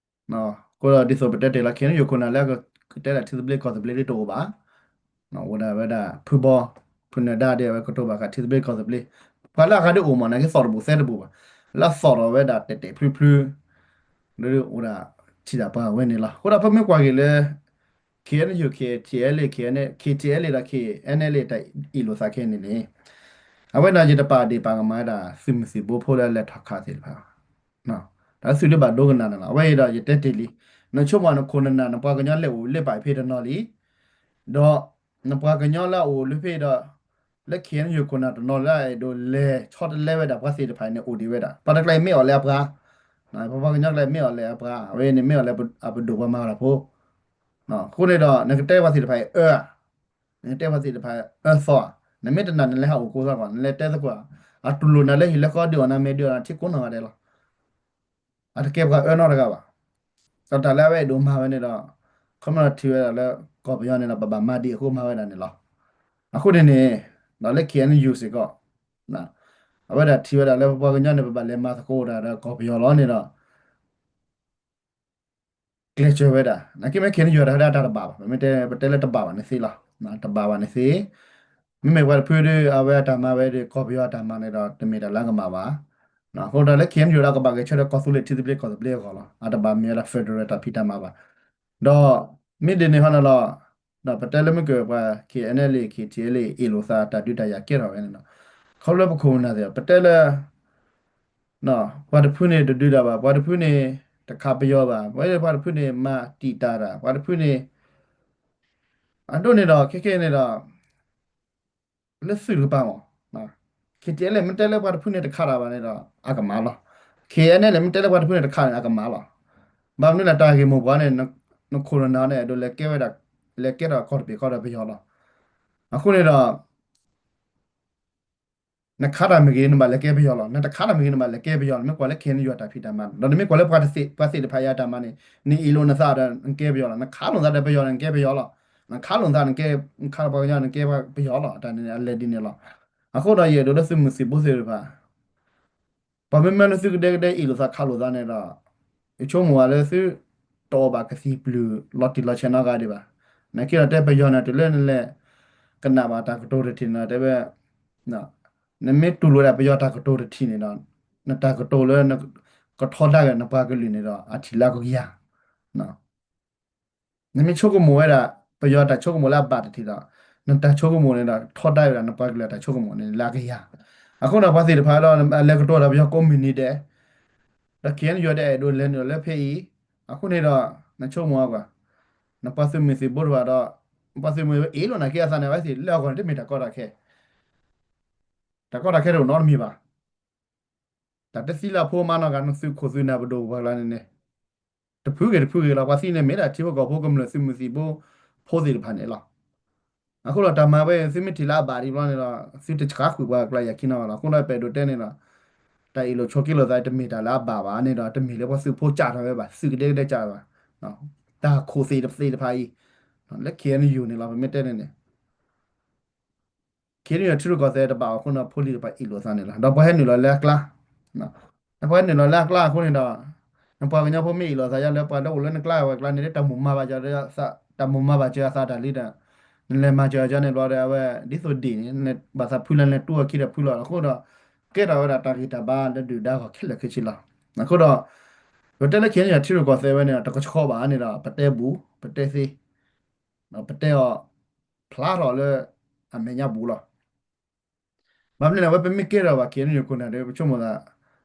အဃိဒီးဒ်သိးပတဲတ့ၢ်လီၤ ခ့ၣ်အဲၣ်ယူၣ်ခိၣ်နၢ်လၢ ကတဲဒၣ်ထံသဘျ့ကီၢ်သဘျ့ဒ်တအိၣ်ဘၣ်, အိၣ်ဒၣ်ဝဲဒၣ်ဖုဘီ, ဖုနၢၤဒါဒ်အဝဲကတိၤဘၣ်ဃးထံသဘျ့ကီၢ်သဘျ့, ပှၤလၢအဂၤဒ်အိၣ်မး နာ်က့သီၣ်တဘူၣ်သဲတဘူၣ်ဘၣ်, လၢအသီၣ်ထီၣ်ဝဲဒၣ်တဲာ်တဲာ်ဖျုဖျု ဒီးအိၣ်ဒၣ်ထံၣ်ဒၣ်ပှၤဝဲန့ၣ်လီၤ. အဃိဒီးပမ့ၢ်ကွၢ်က့ၤလၢ ခ့ၣ်အဲၣ်ယူၣ် ခ့ၣ်ထံၣ်အဲလ့ၣ်, ခ့ၣ်အဲၣ်ထံၣ်အဲလ့ၣ်ဒီး ခ့ၣ်အဲၣ်အဲလ့ၣ် တၢ်အ့ၣ်လိာ်သးခဲအံၤန့ၣ်န့ၣ်, အဝဲန့ၣ်ယတပာ်ဒ့ၣ်ပာ်ကမၣ်ဝဲဒၣ် သုးမုၢ်သံၣ်ဘိဖိလၢအလဲၤထီၣ်ခးသ့ၣ်တဖၣ်, တၢ်သုးလၢဘၣ်ဒိကနၣ်န့ၣ်လီၤ. အဝဲအံၤဒီးယတဲတ့ၢ်လံ, နဆိကမိၣ်နခိၣ်နနၢ် နပှၤကညီလဲၤအိၣ်လၢပာ်ဖဲတနီၤလံ, ဒီးနပှၤကညီလၢအအိၣ်လၢဖဲဒီး လၢခ့ၣ်အဲၣ်ယူၣ်ခိၣ်နၢ်တနီၤလၢအအဲၣ်ဒိးလဲၤဆီတလဲဝဲဒၣ်ပှၤသ့ၣ်တဖၣ်န့ၣ် အိၣ်ဒံးဝဲဒၣ် ပှၤတကျါအံၤမ့ၢ်အီၣ်လၢအပှၤ, ပပှၤကညီကျါအံၤမ့ၢ်အီၣ်လၢအပှၤ, အဝဲန့ၣ်မ့ၢ်အီၣ်လၢအပဒိၣ်ပှၤမၤတၢ်ဖိ, အဃိန့ၣ်ဒီး နကတဲပှၤသ့ၣ်တဖၣ်အံၤအၢ, နကတဲပှၤသ့ၣ်တဖၣ်အၢသီ, နမ့ၢ်တနာ်နလဲၤဟးအိၣ်ကိးသီကွၢ် နလဲၤတဲသကိး, အတူၢ်လိာ်နၤလၢဟံၣ်လၢဃီဒုးအီၣ်နၤမဲာ်ဒုးအီၣ်နၤထံကိးနီၢ်ဂၤဒဲးလီၤ. အတကဲပှၤအၢနီတဂၤဘၣ်. ဒီးတၢ်လၢအဝဲအဒိၣ်မၤဝဲန့ၣ်ဒီး ခီဖျိထံၣ်ဝဲဒၣ်လၢ ကီၢ်ပယီၤန့ၣ်ဒီး ပဘၣ်မၤဒံးအဃိမၤဝဲဒၣ်န့ၣ်လီၤ. အဃိန့ၣ်န့ၣ် ဒီးလၢ ခ့ၣ်အဲၣ်ယူၣ် စ့ၢ်ကီး အဝဲဒၣ်ထံၣ်ဝဲဒၣ်လၢပပှၤကညီန့ၣ် ပဘၣ်လဲၤမၤသကိးတၢ်ဒီးကီၢ်ပယီၤလီၤန့ၣ်ဒီး ကျဲးစၢးဝဲဒၣ် နာ်က့မ့ၢ် ခ့ၣ်အဲၣ်ယူၣ် တၢ်ဝဲဒၣ်တၢ်တဘၣ်ဘၣ်, ပမ့ၢ်တဲ ပတဲလၢတဘၣ်ဘၣ်န့ၣ်သ့လီၤ. တဘၣ်ဘၣ်န့ၣ်သ့, မ့မ့ၢ်ပှၤတဖုဒီး အဝဲအတၢ်မၤဝဲဒီး ကီၢ်ပယီၤအတၢ်မၤန့ၣ်ဒီး တမ့ၢ်တၢ်လၢအကမၣ်ဘၣ်. အဃိဒီးလၢ ခ့ၣ်အဲၣ်ယူၣ် ဒီးကဘၣ်ဂဲၤဆၢထၢၣ်ကီၢ်သူလ့ၤထံသဘျ့ကီၢ်သဘျ့အဂီၢ်လီၤ. အတဘၣ်မ့ၢ်ဝဲဒၣ် federal တၢ်ဖံးတၢ်မၤဘၣ်. ဒီးမ့ၢ်ဒ်န့ၣ်ဟီန့ၣ်လီၤ. ဒီးပတဲလၢမ့ၢ်ကပှၤ ခ့ၣ်အဲၣ်လ့ၣ် ခ့ၣ်ထံၣ်အဲလ့ၣ် အ့ၣ်လိာ်သးတၢ်ဒုးတၢ်ယၤကဲထီၣ်ဝဲန့ၣ်ဒီး ခီဖျိလၢပခိၣ်ပနၢ်သ့ၣ် ပတဲလၢ ပှၤတဖုန့ၣ်တဒုးတၢ်ဘၣ်, ပှၤတဖုန့ၣ် တခးပယီၤဘၣ်, ပှၤတဖုန့ၣ် မၤတံာ်တာ်တၢ်, ပှၤတဖုန့ၣ် အဒိန့ၣ်ဒီး ခဲခဲန့ၣ်ဒီး လၢသုးတကပၤမး ခ့ၣ်ထံၣ်အဲလ့ၣ် မ့ၢ်တဲလၢပှၤတဖုန့ၣ်တခးတၢ်ဘၣ်န့ၣ်ဒီး အကမၣ်လီၤ. ခ့ၣ်အဲၣ်လ့ၣ် မ့ၢ်တဲလၢပှၤတဖုန့ၣ်တခးန့ၣ် အကမၣ်လီၤ. ဘၣ်မနုၤလဲၣ် တၢ်ဂ့ၢ်မိၢ်ပှၢ်န့ၣ် နခိၣ်နနၢ်န့ၣ် အဲၣ်ဒိးလဲၤကဲဝဲဒၣ် လဲၤကဲထီၣ်ကီၢ်တဘ့ၣ်ဃီဒီးပယီၤလီၤ. အဃိန့ၣ်ဒီး နခးတၢ်မ့ၢ်ဂ့ၤ နဘၣ်လဲၤကဲပယီၤလီၤ. နတခးတၢ်မ့ၢ်ဂ့ၤ နဘၣ်လဲၤကဲပယီၤလီၤ. မ့ၢ်ကွၢ်လၢ ခ့ၣ်အဲၣ်ယူၣ် အတၢ်ဖံးတၢ်မၤ ဒီးနမ့ၢ်ကွၢ်လၢပှၤသ့ၣ်တဖၣ်အံၤအတၢ်မၤန့ၣ် နအ့ၣ်လိာ်နသးဒီး နကဲပယီၤလီၤ. နခးလိာ်နသးဒီးပယီၤန့ၣ် နကဲပယီၤလီၤ. နခးလိာ်နသး နကဲ နခးလိာ်ပှၤကညီ နကဲပယီၤလီၤ. အတၢ်န့ၣ် အလဲၤဒ်န့ၣ်လီၤ. အဃိဒီး ယအဲၣ်ဒိးလၢသုးမုၢ်သံၣ်ဘိသ့ၣ်တဖၣ် ပှၤမ့မ့ၢ်လၢသုကဒဲကဒဲအ့ၣ်လိာ်သးခးလိာ်သးန့ၣ်ဒီး ယဆိကမိၣ်ဝဲလၢသု တအီၣ်ဘၣ်ကသံၣ်ပျုၢ်လီၤတံၢ်လီၤဆဲးနီတဂၤဒံးဘၣ်. နာ်က့ဒီးတဲပယီၤန့ၣ် တုၤလၢနလဲၤကနၣ်ဘၣ်တၢ်ကတိၤတထံၣ်န့ၣ်ဒီး တဲဝဲ နမ့ၢ်တူၢ်လိာ်ဒၣ်ပယီၤတၢ်ကတိၤတထံၣ်န့ၣ်ဒီး နတၢ်ကတိၤလၢ ကထီဒါက့ၤနပှၤကလုာ်န့ၣ်ဒီး အထံၣ်လၢအကယၤ နမ့ၢ်ဆိကမိၣ်ဝဲဒၣ် ပယီၤတၢ်ဆိကမိၣ်လၢအဘၣ်တထံၣ်ဒီး နတၢ်ဆိကမိၣ်န့ၣ်ဒီး ထီဒါဝဲဒၣ်နပှၤကလုာ်တၢ်ဆိကမိၣ်န့ၣ်လၢအကယၤ. အဃိန့ၣ် ပှၤသ့ၣ်တဖၣ်ဒီး အလဲၤကတိၤတၢ်ပယီၤကိးမုၢ်နံၤဒဲး, ဒီး K N U ဒီးအဲၣ်ဒိးလဲၤနုာ်လီၤလၢဖဲအံၤ, အဃိန့ၣ်ဒီး နဆိကမိၣ်အကွၢ်, နပှၤသုးမုၢ်သံၣ်ဘိတဖၣ်ဒီး ပှၤသုးမုၢ်သံၣ်ဘိအ့ၣ်လိာ်နၤက့အသးန့ၣ် အဝဲသ့ၣ်လၢအဂီၢ်န့ၣ် တမ့ၢ်တၢ်ကီတၢ်ခဲ, တၢ်ကီတၢ်ခဲတအိၣ်နီတမံၤဘၣ်. တၢ်တသံလၢအဖိမါနီၢ်ဂၤ နသုးခိၣ်သုးနၢ်ပဒိၣ်ပှၤကျါန့ၣ်န့ၣ် တဖုဂ့ၤတဖုဂ့ၤလီၤ. ပှၤသံန့ၣ်မ့ၢ်ဒၣ်ထံဖိကီၢ်ဖိကမျၢၢ်သုးမုၢ်သံၣ်ဘိဖိသ့ၣ်တဖၣ်န့ၣ်လီၤ. အဃိဒီးတၢ်မၤဝဲ သုမ့ၢ်ထံၣ်လၢအဘၣ်ဒံးဘျီန့ၣ်ဒီး သုတဆှးဃုာ်ပှၤကျါယၤခံနီၢ်ဘၣ်လီၤ. အဃိဒီးပအဲၣ်ဒိးတဲန့ၣ်ဒီး တၢ်အ့ၣ်လိာ်ဆိးက့လိာ်သးတမ့ၢ်တၢ်လၢအဘၣ်ဘၣ်န့ၣ်ဒီး တမ့ၢ်လၢပှၤသုးဖိကၢ်ထီၣ်ဝဲဘၣ်, သုးကဒဲကဒဲကၢ်ဘၣ်, တၢ်ခိၣ်သ့ၣ်တဖၣ်အံၤ လၢ K N U န့ၣ်လီၤ. ပမ့ၢ်တဲန့ၣ်န့ၣ် K N U ထံရူၢ်ကီၢ်သဲးတဘၣ်အဃိန့ၣ် ဖိလံၤတဖၣ်အ့ၣ်လိာ်သးန့ၣ်လီၤ. ဒီးပှၤဟဲနုာ်လီၤလၢအကျါ, ဒီးပှၤဟဲနုာ်လီၤလၢအကျါအဃိန့ၣ်ဒီး နပှၤကညီဖိမ့ၢ်အ့ၣ်လိာ်သးယါလၢပှၤလၢအိၣ်လၢနကျါဝဲကျါန့ၣ် တၢ်မိၢ်မၤဘၣ်စၢၤ, တၢ်မိၢ်မၤဘၣ်စၢၤအသးတၢ်လံဒီး နလဲၤမၤစၢၤအီၤန့ၣ်ဘျီဒီး အဝဲဒ်သိးဒ်န့ၣ် နဘၣ်သးဖုလၢနလဲၤတူၢ်အီၤခံဒီးဖုလီၤ. အဃိဒီး ကဲထီၣ်ဝဲဒၣ်တၢ်ဂံၢ်တၢ်ဘါလၢဒုၣ်ဒါဂီၢ်ခဲလၢာ်ခဲဆ့လီၤ. အဃိဒီး ပတဲလၢ K N U ထံရူၢ်ကီၢ်သဲးဝဲန့ၣ်ဒီး တကဆှီဘၣ်န့ၣ်ဒီး ပတဲဘူး ပတဲသ့ ပတဲအီၤ ဖျါထီၣ်လၢအမဲာ်ညါဘူးလီၤ. ဘၣ်မနုၤလဲၣ် အဝဲပမ့ၢ်ကဲထီၣ်ဘၣ် K N U ခိၣ်နၢ်ဒီး ပဆိကမိၣ်သး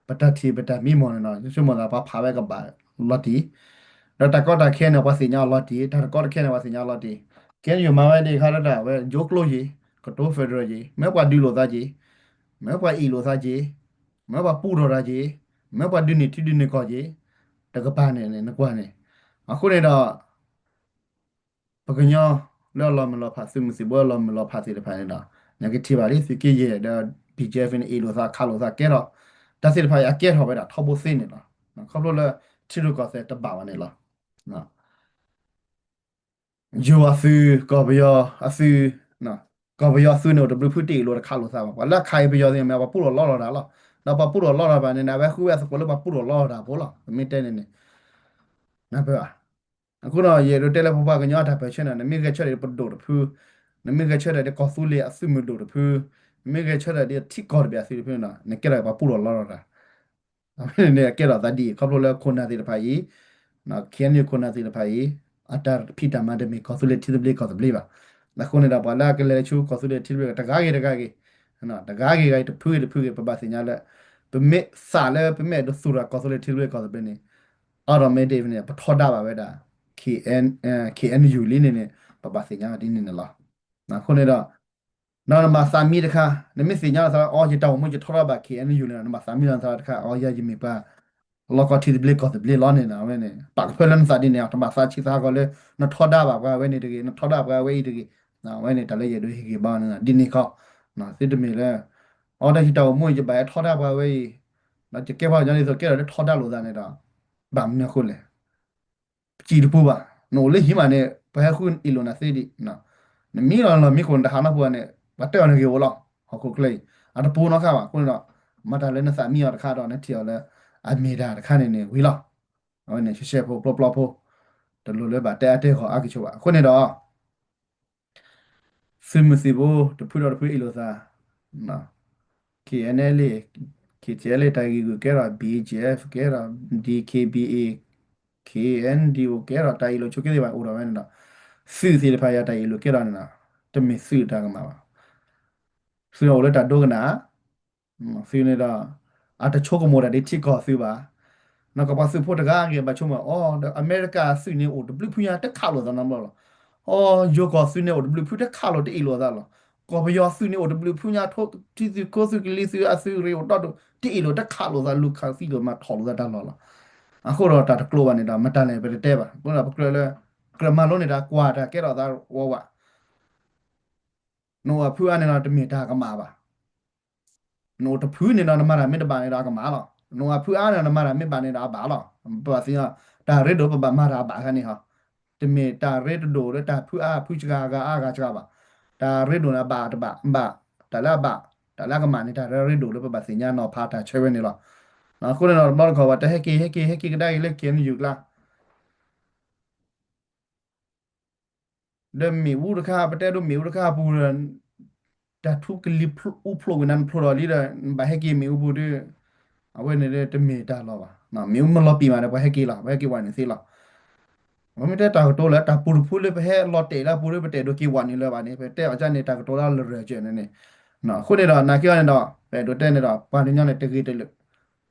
ပတၢ်ထံၣ်ပတၢ်မံမီၢ်န့ၣ်ဒီး ယဆိကမိၣ်သးပှၤဖးဝဲကဘၣ်လီၤတံၢ်, ဒီးတၢ်ကီတၢ်ခဲန့ၣ် ပှၤသ့ၣ်ညါအီၤလီၤတံၢ်, တၢ်တကီတၢ်ခဲန့ၣ် ပှၤသ့ၣ်ညါအီၤလီၤတံၢ်. K N U မၤဝဲဒ်ခါဒၣ်ဝဲ ယိကျိယံၤ ကတိၤ federal ယံၤ မ့ၢ်ပှၤဒုးလိာ်သးယံၤ, မ့ၢ်ပှၤအ့ၣ်လိာ်သးယံၤ, မ့ၢ်ပှၤပူထီၣ်တၢ်ယံၤ, မ့ၢ်ပှၤဒုးန့ၢ်ထံဒုးန့ၢ်ကီၢ်ယံၤ, တကပၤန့ၣ်န့ၣ် နကွၢ်န့ၣ်. အဃိန့ၣ်ဒီး ပကညီလၢအလီၤမုၢ်လီၤဖး သုးမုၢ်သံၣ်ဘိအလီၤမုၢ်လီၤဖးသ့ၣ်တဖၣ်န့ၣ်ဒီး နကထံၣ်ဘၣ်လံ သုးက့ယဲၢ်ဒီး ဘံၣ်ကၠဲၣ်ဖံန့ၣ် အ့ၣ်လိာ်သးခးလိာ်သးကဲထီၣ်, တၢ်သ့ၣ်တဖၣ်အံၤအကဲထီၣ်ဝဲဒၣ်ထီဘိသ့န့ၣ်လီၤ. ခီဖျိလၢ ထံရူၢ်ကီၢ်သဲးတဘၣ်ဘၣ်န့ၣ်လီၤ. ယိၤအသုး ကီၢ်ပယီၤအသုး, ကီၢ်ပယီၤအသုးန့ၣ် အိၣ်တဘျုးဖုတအ့ၣ်လိာ်တခးလိာ်သးဘၣ်. ပှၤလၢအခးအံၤပယီၤသ့ၣ်မ့ၢ် ပှၤပူထီၣ်လီထီၣ်တၢ်လီၤ. ဒီးပှၤပူထီၣ်လီထီၣ်ဘၣ်န့ၣ် အဝဲဃုဝဲအသကိးလၢပှၤပူထီၣ်လီထီၣ်တၢ်ဖိလီၤ. ပမ့ၢ်တဲန့ၣ်န့ၣ် နၢ်ပၢၢ်ဘၣ်. အဃိဒီး ယအဲၣ်ဒိးတဲလၢပပှၤကညီအတၢ်ပၢၢ်ဆၢန့ၣ် နမ့ၢ်ဂဲၤဆၢထၢၣ်ပဒိၣ်တဖု, နမ့ၢ်ဂဲၤဆၢထၢၣ်ဒ်ကီၢ်သူလ့ၤအသုးမုၢ်ဒိၣ်တဖု, နမ့ၢ်ဂဲၤဆၢထၢၣ်ဒ်ထံကီၢ်တဘ့ၣ်အသုးတဖုန့ၣ်ဒီး နကဲထီၣ်ပှၤပူထီၣ်လီထီၣ်တၢ် အဝဲန့ၣ်န့ၣ် အကဲထီၣ်သးဒ်အံၤ ခီဖျိလၢခိၣ်နၢ်သ့ၣ်တဖၣ်အံၤ, ခ့ၣ်အဲၣ်ယူၣ်ခိၣ်နၢ်သ့ၣ်တဖၣ်အံၤ အတၢ်ဖံးတၢ်မၤတမ့ၢ်ကီၢ်သူလ့ၤထံသဘျ့ကီၢ်သဘျ့ဘၣ်. အဃိန့ၣ်ဒီး ပှၤလၢအကလဲၤဆူကီၢ်သူလ့ၤထံသဘျ့ တဂၤဂ့ၤတဂၤဂ့ၤ, တဂၤဂ့ၤဂၤအံၤ တဖုဂ့ၤတဖုဂ့ၤ ပဘၣ်သ့ၣ်ညါလၢ ပမ့ၢ်သးလၢပမ့ၢ်အဲၣ်ဒိးသူၣ်ထီၣ်ကီၢ်သူလ့ၤထံသဘျ့ကီၢ်သဘျ့န့ၣ် automatic န့ၣ် ပထီဒါဘၣ်ဝဲဒၣ် ခ့ၣ်အဲၣ်ယူၣ်လံန့ၣ်န့ၣ် ပဘၣ်သ့ၣ်ညါဒ်န့ၣ်န့ၣ်လီၤ. အဃိန့ၣ်ဒီး ဒီးနဘၣ်သးမံတခါ, နမ့ၢ်သ့ၣ်ညါလီၤသးလၢ အီ ယတၢ်အိၣ်မူယထီဒါဘၣ် ခ့ၣ်အဲၣ်ယူၣ်န့ၣ်ဒီး နဘၣ်သးမံလီၤသးတခါ အီ ယၤယမ့ၢ်ပှၤ လီၢ်ကီၢ်ထံသဘျ့ကီၢ်သဘျ့လီၤန့ၣ် အဝဲန့ၣ် ပာ်ကဖၢလၢနသးဒ်န့ၣ် တဘၣ်သးဆံးသးဟးဂီၤလၢ နထီဒါဘၣ်ပှၤဝဲန့ၣ်တဂ့ၤ, နထီဒါပှၤဝဲအံၤတဂ့ၤ, အဝဲန့ၣ် တၢ်လၢယအဲၣ်ဒိးဟ့ၣ်ဂံၢ်ဘါန့ၣ် ဒ်န့ၣ်ခီ, သုတမ့ၢ်လၢ အီ တၢ်ယတၢ်အိၣ်မူယဘၣ်ဟဲထီဒါပှၤဝဲအံၤ, ဒီးယကဲပှၤကညီဒ်သိးကဲထီၣ်လၢထီဒါလိာ်သးန့ၣ်ဒီး ဘၣ်မနုၤအဃိလဲၣ် ပစံးတပူၤဘၣ်, နအိၣ်လၢဟံၣ်မးန့ၣ် ပှၤဟဲဃုအ့ၣ်လိာ်နၤသ့ဒံး, နမံလီၤလီၤမံခိၣ်နတဟးနီတပူၤန့ၣ် ပှၤတဲအီၤနဂ့ၢ်ဝီလီၤ, ဟီၣ်ခိၣ်ချၢအံၤ အတပူၤနီတခါဘၣ်. အဃိန့ၣ်ဒီး မၤတၢ်လၢနသးမံအီၤတခါဒီး နထံၣ်အီၤလၢ အမ့ၢ်တၢ်တခါန့ၣ်န့ၣ်ဝံၤလီၤ. အဝဲန့ၣ် ရှဲရှဲဖိ ပျီပျီဖိ တလိၣ်လၢဘၣ်တဲအါတဲဂီၢ်အါကဆိးဘၣ်. အဃိန့ၣ်ဒီး သုးမုၢ်သံၣ်ဘိ တဖုဒီးတဖုအ့ၣ်လိာ်သး, K N L A, K T L A တၢ်ဂ့ၢ်ဂုာ်ကဲထီၣ်, B G F ကဲထီၣ်, D K B A, K N D O ကဲထီၣ်, တၢ်အ့ၣ်လိာ်ဆိးက့သ့ၣ်တဖၣ်အိၣ်ထီၣ်ဝဲန့ၣ်ဒီး သုးသ့ၣ်တဖၣ်အံၤ တၢ်အ့ၣ်လိာ်ကဲထီၣ်န့ၣ်ဒီး တမ့ၢ်သုးတၢ်ကမၣ်ဘၣ်. သုးအိၣ်လၢတၢ်ဒိကနၣ် သုးန့ၣ်ဒီး အတဆိကမိၣ်တၢ်ဒ်ထံကီၢ်သုးဘၣ်. နီၢ်ကီၢ်ပှၤသုးဖိတဂၤဂ့ၤ ဘၣ်ဆိကမိၣ် အီ ဒီးအမဲရကၤသုးန့ၣ်အိၣ်တဘျုးဖုညါ တခးလိာ်သးနီတဘျီလီၤ. အီ ယိၤကီၢ်သုးန့ၣ်အိၣ်တဘျုးဖု တခးလိာ်တအ့ၣ်လိာ်သးလီၤ. ကီၢ်ပယီၤသုးန့ၣ်အိၣ်တဘျုးဖုညါ ထံသုးကီၢ်သုးကလံၤသုးအသုးရ့ၣ်အိၣ်ဒီဒူၣ် တအ့ၣ်လိာ်တခးလိာ်သး လူၤခးသံလိာ်မၤထီၣ်လိာ်သးတၢ်လီၢ်လီၤ. အဃိဒီးတၢ်တကျိၤဘၣ်န့ၣ်ဒီး မတၤလဲၣ်ပတတဲဘၣ်. အဃိဒီးပကြၢးလၢ ကြၢးမၤလိန့ၢ်တၢ်ကွၢ်တၢ်ကဲထီၣ်သးဝးဝး နအိၣ်အဖုအါန့ၣ်ဒီး တမ့ၢ်တၢ်ကမၣ်ဘၣ်. နအိၣ်တဖုန့ၣ်ဒီး နမၤတၢ်မ့ၢ်တဘၣ်န့ၣ်ဒီးအကမၣ်လီၤ. နအိၣ်အဖုအါန့ၣ်ဒီး နမၤတၢ်မ့ၢ်ဘၣ်န့ၣ်ဒီးအဘၣ်လီၤ. ပဘၣ်သ့ၣ်ညါ တၢ်ရ့ဒိၣ်ပဘၣ်မၤတၢ်အဘၣ်ခါန့ၣ်ဟီ. တမ့ၢ်တၢ်ရ့တဒိၣ်လၢတၢ်ဖုအါဖုစှၤ အဂၤအါဂၤစှၤဘၣ်. တၢ်ရ့ဒိၣ်န့ၣ် အဘၣ်တဘၣ်ဘၣ်, တၢ်လၢအဘၣ်, တၢ်လၢအကမၣ်န့ၣ် တၢ်ရ့ဒိၣ်လၢပဘၣ်သ့ၣ်ညါနီၤဖးတၢ်ဆၢဝဲန့ၣ်လီၤ. အဃိန့ၣ်ဒီး တဘျီတခီၣ် ပှၤတဟဲက့ၤ ဟဲက့ၤ ဟဲက့ၤကဒါက့ၤလၢ K N U ကျါ ဒီးမ့ၣ်အူတခါ ပတဲဒိးမ့ၣ်အူတခါအပူၤဒီး တၢ်ထူကလံၤအူဖျိးကွံာ်နၤ နဖျိးဒီးလံဒီး နဘၣ်ဟဲက့ၤမ့ၣ်အူပူၤဒီး အဝဲန့ၣ်ဒီးတမ့ၢ်တၢ်လီၤဘၣ်. မ့ၣ်အူမ့ၢ်လီၤပံာ်မးဒီး ပှၤဟဲက့ၤလီၤ, ပှၤဟဲက့ၤဝဲန့ၣ်သ့လီၤ. ပမ့ၢ်တဲတၢ်ကတိၤလၢတၢ်ပူၤတဖုလၢပဟဲလီၤတဲာ်လၢအပူၤဒီး ပတဲဒိးက့ၤဝဲန့ၣ်လၢၤဘၣ်န့ၣ် ပတဲအီၤကန့ၣ် တၢ်ကတိၤလၢလရာ်စၢၤန့ၣ်န့ၣ် အဃိန့ၣ်ဒီး နာ်က့အီၤန့ၣ်ဒီး ပအဲၣ်ဒိးတဲန့ၣ်ဒီး ပှၤကညီန့ၣ် တဂ့ၤတလၢာ်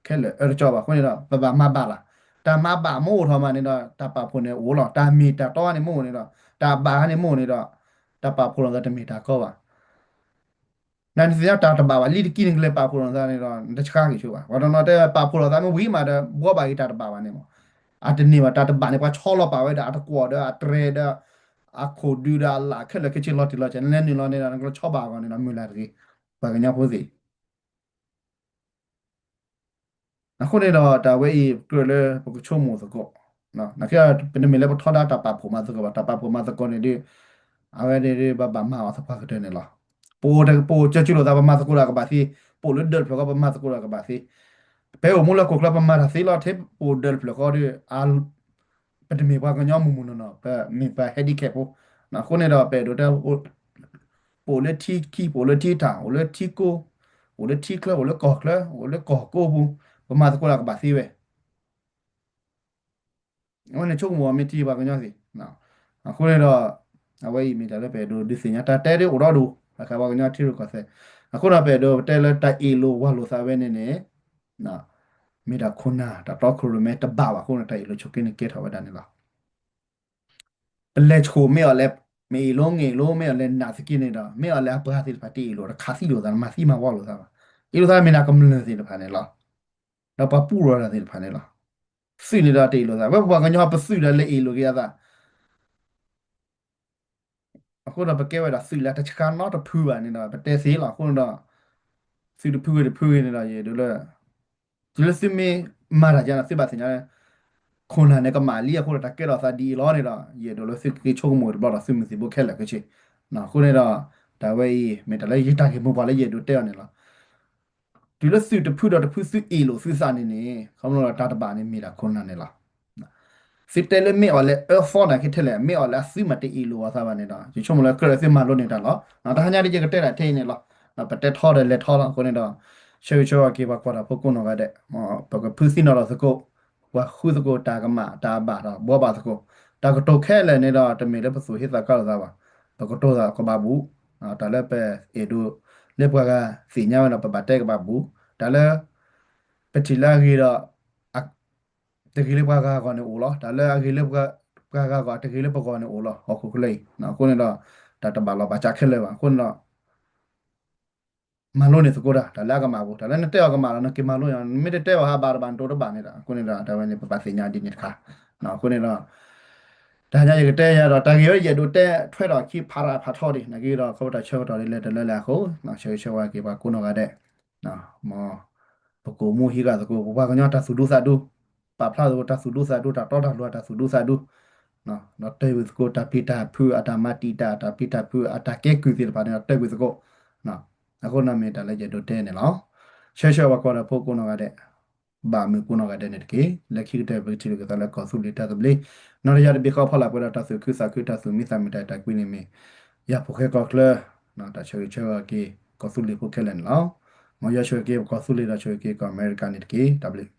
ခဲလၢာ်အၢတကီဘၣ်. အဃိန့ၣ်ဒီး ပဘၣ်မၤဘၣ်လီၤ. တၢ်မၤဘၣ်မ့ၢ်အိၣ်ထီၣ်မးန့ၣ်ဒီး တၢ်ပာ်ဖှိၣ်န့ၣ်အိၣ်လီၤ. တၢ်မ့ၢ်တၢ်တီန့ၣ်မ့ၢ်အိၣ်န့ၣ်ဒီး တၢ်ဘၣ်ဟါန့ၣ်မ့ၢ်အိၣ်န့ၣ်ဒီး တၢ်ပာ်ဖှိၣ်လိာ်သးတမ့ၢ်တၢ်ကီဘၣ်. နနသ့ၣ်ညါတၢ်တဘၣ်ဘၣ် လံတကံၢ်နကလဲၤပာ်ဖှိၣ်လိာ်သးန့ၣ်ဒီး နတဆှါက့ၤဆိဘၣ်. ပှၤတနီၤတဲပာ်ဖှိၣ်လိာ်သးမ့ၢ်ဝံၤမးဒီး ဘှီဘၣ်က့ၤတၢ်တဘၣ်ဘၣ်န့ၣ်မး. အတန့ၢ်ဘၣ်တၢ်တဘၣ်န့ၣ် ပှၤဆီလီၤပာ်ဝဲဒၣ် အတကွီၣ်ဒီးအတြဲၤဒီး အခိၣ်ဒုဒီးအလၣ်ခဲလၢာ်ခဲဆ့လီၤတံၢ်လီၤဆဲး နလဲၤနုာ်လီၤန့ၣ်ဒီး နကဆီဘၣ်အဂီၢ်န့ၣ်ဒီး မုၢ်လၢ်တဂ့ၤ ပှၤကညီဖိသ့ၣ် အဃိန့ၣ်ဒီး တၢ်ဝဲအံၤ ကြၢးလၢပကဆိကမိၣ်သကိး, နကဲ ပတမ့ၢ်လၢပထီဒါတၢ်ပာ်ဖှိၣ်မၤသကိးဘၣ်, တၢ်ပာ်ဖှိၣ်မၤသကိးန့ၣ်ဒီး အဝဲန့ၣ်ဒီး ဘၣ်ဘၣ်မၤအီၤသပှၢ်ကတၢၢ်န့ၣ်လီၤ. ပအိၣ်တကပအိၣ်ကၢကူလိာ်သး ပမၤသကိးတၢ်ကဘၣ်သ့, ပအိၣ်လၢဒၢးတဖျၢၣ်ဃီ ပမၤသကိးတၢ်ကဘၣ်သ့, ပအိၣ်မူလၢဟီၣ်ခိၣ်ချၢ ပမၤတၢ်သ့လီၤ. ထဲပအိၣ်ဒၢးတဖျၢၣ်ဃီဒီး ပတမ့ၢ်ပှၤကညီမုၢ်မုၢ်နီၢ်နီၢ်, ပမ့ၢ်ပှၤ handicap ဖိ. အဃိန့ၣ်ဒီး ပအဲၣ်ဒိးတဲ ပအိၣ်လၢထံခံ, ပအိၣ်လၢထံတၢ်, အိၣ်လၢထံကိၢ်, အိၣ်လၢထံချၢ, အိၣ်လၢကီၢ်ချၢ, အိၣ်လၢကီၢ်ကိးပူၤ, ပမၤသကိးတၢ်ကဘၣ်သ့ဝဲ. အဝဲန့ၣ်ဆိကမိၣ်အီၤ မ့ၢ်ထံၣ်ပှၤကညီသ့ၣ်. အဃိန့ၣ်ဒီး အဝဲအံၤမ့ၢ်တၢ်လၢပအဲၣ်ဒိးဒုးသ့ၣ်ညါ, တၢ်တဲဒ်အိၣ်ဒီဒူၣ် အခါပှၤကညီထံရူၢ်ကီၢ်သဲး. အဃိဒီး ပအဲၣ်ဒိးပတဲလၢတၢ်အ့ၣ်လိာ်ဝၤလိာ်သးဝဲန့ၣ်န့ၣ် မ့ၢ်တၢ်ခိၣ်နၢ် တၢ်တီခိၣ်ရိၣ်မဲတဘၣ်ဘၣ်အဃိန့ၣ် တၢ်အ့ၣ်လိာ်ဆိးက့န့ၣ်ကဲထီၣ်ဝဲဒၣ်န့ၣ်လီၤ. ပလဲၤဆိၣ်မ့ၢ်အီၤလဲၣ်, မ့ၢ်အ့ၣ်လိာ် မ့ၢ်အ့ၣ်လိာ် မ့ၢ်အီၤလဲၤနာ်သက့န့ၣ်ဒီး မ့ၢ်အီၤလဲၤအပှၤသ့ၣ်တဖၣ်တအ့ၣ်လိာ် တခးသံလိာ်သး တမၤသံမၤဝီလိာ်သးဘၣ်. အ့ၣ်လိာ်သးမ့ၢ်ဒၣ်ကမျၢၢ်သ့ၣ်တဖၣ်န့ၣ်လီၤ. ဒီးပှၤပူၣ်ရီတၢ်သ့ၣ်တဖၣ်န့ၣ်လီၤ. သုးန့ၣ်ဒီးတအ့ၣ်လိာ်သး, ဝဲပှၤကညီပသုးဒီးလဲၤအ့ၣ်လိာ်က့ၤအသး အဃိဒီးပကဲဝဲဒၣ်သုးလၢတဆှါနီတဖုဘၣ်န့ၣ်ဒီး ပတဲသ့လီၤ. အဃိန့ၣ်ဒီး သုးတဖုဂ့ၤတဖုဂ့ၤန့ၣ်ဒီး ယအဲၣ်ဒိးလၢ တုၤလၢသုမ့ၢ်မၤတၢ်ယါန့ၣ် သုဘၣ်သ့ၣ်ညါလၢ ခိၣ်နၢ်န့ၣ်ကမၣ်လံအဃိဒီး တၢ်ကဲထီၣ်သးဒ်အံၤလီၤန့ၣ်ဒီး ယအဲၣ်ဒိးလၢသုကက့ၤဆိကမိၣ်တဘျီဒီး သုးမုၢ်သံၣ်ဘိခဲလၢာ်ခဲဆ့. အဃိန့ၣ်ဒီး တၢ်ဝဲအံၤမ့ၢ်တၢ်လၢယတၢ်ဂ့ၢ်မိၢ်ပှၢ်လၢယအဲၣ်ဒိးတဲအီၤန့ၣ်လီၤ. တုၤလၢသုးတဖုဒီးတဖုသုအ့ၣ်လိာ်သုသးန့ၣ်န့ၣ် ခီဖျိလၢတၢ်တဘၣ်န့ၣ်မ့ၢ်ဒၣ်ခိၣ်နၢ်န့ၣ်လီၤ. သုတဲလၢမ့ၢ်အီၤလၢအၢသီန့ၣ်ခဲထဲလဲၣ်, မ့ၢ်အီၤလၢအသုးမးတအ့ၣ်လိာ်အီၤသးဘၣ်န့ၣ်ဒီး ယဆိကမိၣ်လၢကြၢးလၢသုမၤလိန့ၢ်တၢ်လီၤ. တဟါညါဒ်ယကတဲဒၣ်ထဲအံၤန့ၣ်လီၤ. ပတဲထီဒီးလဲၤထီလီၤ. အဃိန့ၣ်ဒီး ဆၢဂ့ၤဆၢဝါက့ၤပှၤကွၢ်တၢ်ဖိကိးနီၢ်ဂၤဒဲး, ပကဖုးသံနီၣ်ထီၣ်သကိး, ပှၤဃုသကိးတၢ်ကမၣ်တၢ်ဘၣ်ဒီးဘှီဘၣ်သကိး, တၢ်ကတိၤခဲလၢာ်န့ၣ်ဒီး တမ့ၢ်လၢပသူၣ်ဟ့သးကါလိာ်သးဘၣ်, ပကတိၤသးကဘၣ်ဘူး, တၢ်လၢပအဲၣ်ဒိးလၢပှၤဂၤသ့ၣ်ညါဝဲဒီး ပဘၣ်တဲကဘၣ်ဘူး, တၢ်လၢ ပထံၣ်လၢအဂ့ၤဒီး တဂ့ၤလၢပှၤဂၤအဂီၢ်န့ၣ်အိၣ်လီၤ. တၢ်လၢအဂ့ၤလၢပှၤဂၤအဂီၢ် တဂ့ၤလၢပဂီၢ်န့ၣ်အိၣ်လီၤ. ဟီၣ်ခိၣ်ချၢအံၤ အဃိန့ၣ်ဒီး တၢ်တဘၣ်လီၤဘၣ်စးခဲလၢာ်ဘၣ်. အဃိန့ၣ်ဒီး မၤလိန့ၢ်သကိးတၢ် တၢ်လၢအကမၣ်ပူၤ, တၢ်လၢနတဲအီၤကမၣ်ဒီး နက့ၤမၤလိအီၤ, နမ့ၢ်တတဲအီၤဟးဘၣ်တဘၣ် နတိၤတဘၣ်န့ၣ်ဒီး အဃိန့ၣ်ဒီး တၢ်ဝဲန့ၣ် ပဘၣ်သ့ၣ်ညါဒ်န့ၣ်တခါ. အဃိန့ၣ်ဒီး တဟါညါယကတဲယၤဒီး တၢ်ဂ့ၢ်ဝဲယအဲၣ်ဒိးတဲထွဲဒီးခံဖးရၣ်ဖးထီဒံး နာ်က့ဒီး ခီဖျိတၢ်ဆၢကတီၢ်ဒ်လဲၣ်တလၢလၢအဃိ ဆၢဂ့ၤဆၢဝါက့ၤပှၤကိးနီၢ်ဂၤဒဲး, မ်ပကိးမူဟံးဂၤသကိး ပပှၤကညီတၢ်သူၣ်ဒူသးဒူ, ပာ်ဖျါသကိးတၢ်သူၣ်ဒူသးဒူ တၢ်တီတၢ်လိၤတၢ်သူၣ်ဒူသးဒူ, ဒီးတဲဝံၤသကိး တၢ်ပျံၤတၢ်ဖုး အတၢ်မၤတံာ်တာ် တၢ်ပျံၤတၢ်ဖုး အတၢ်ကဲကုၢ်သ့ၣ်တဖၣ်န့ၣ်ဒီး တဲဝံၤသကိး, အဃိန့ၣ်မ့ၢ်တၢ်လၢယအဲၣ်ဒိးတဲန့ၣ်လီၤ. ဆၢဂ့ၤဆၢဝါပှၤကွၢ်တၢ်ဖိကိးနီၢ်ဂၤဒဲး, ဘၣ်မုာ်ကိးနီၢ်ဂၤဒဲးန့ၣ်တက့ၢ်. လၢခံကတၢၢ် ပကထံၣ်လိာ်က့ၤသးလၢကီၢ်သူလ့ၤတၢ်သဘျ့, နီၢ်တယၢ်တဘ့ၣ်ဃီဖီလာ်ပှဲၤဒီးတၢ်သူၣ်ခုသးခု တၢ်သူၣ်မံသးမုာ် တၢ်အဲၣ်တၢ်ကွံန့ၣ်မ့ၢ် ယၤဖိဃဲကီၢ်ချၢ, တၢ်ဆၢဂ့ၤဆၢဝါက့ၤ ကီၢ်သူလ့ၤဖိခဲလၢာ်န့ၣ်လီၤ. မ်ယွၤဆိၣ်ဂ့ၤက့ၤပကီၢ်သူလ့ၤဒီးဆိၣ်ဂ့ၤက့ၤကီၢ်အမဲရကၤန့ၣ်တက့ၢ်. တၢ်ဘျုး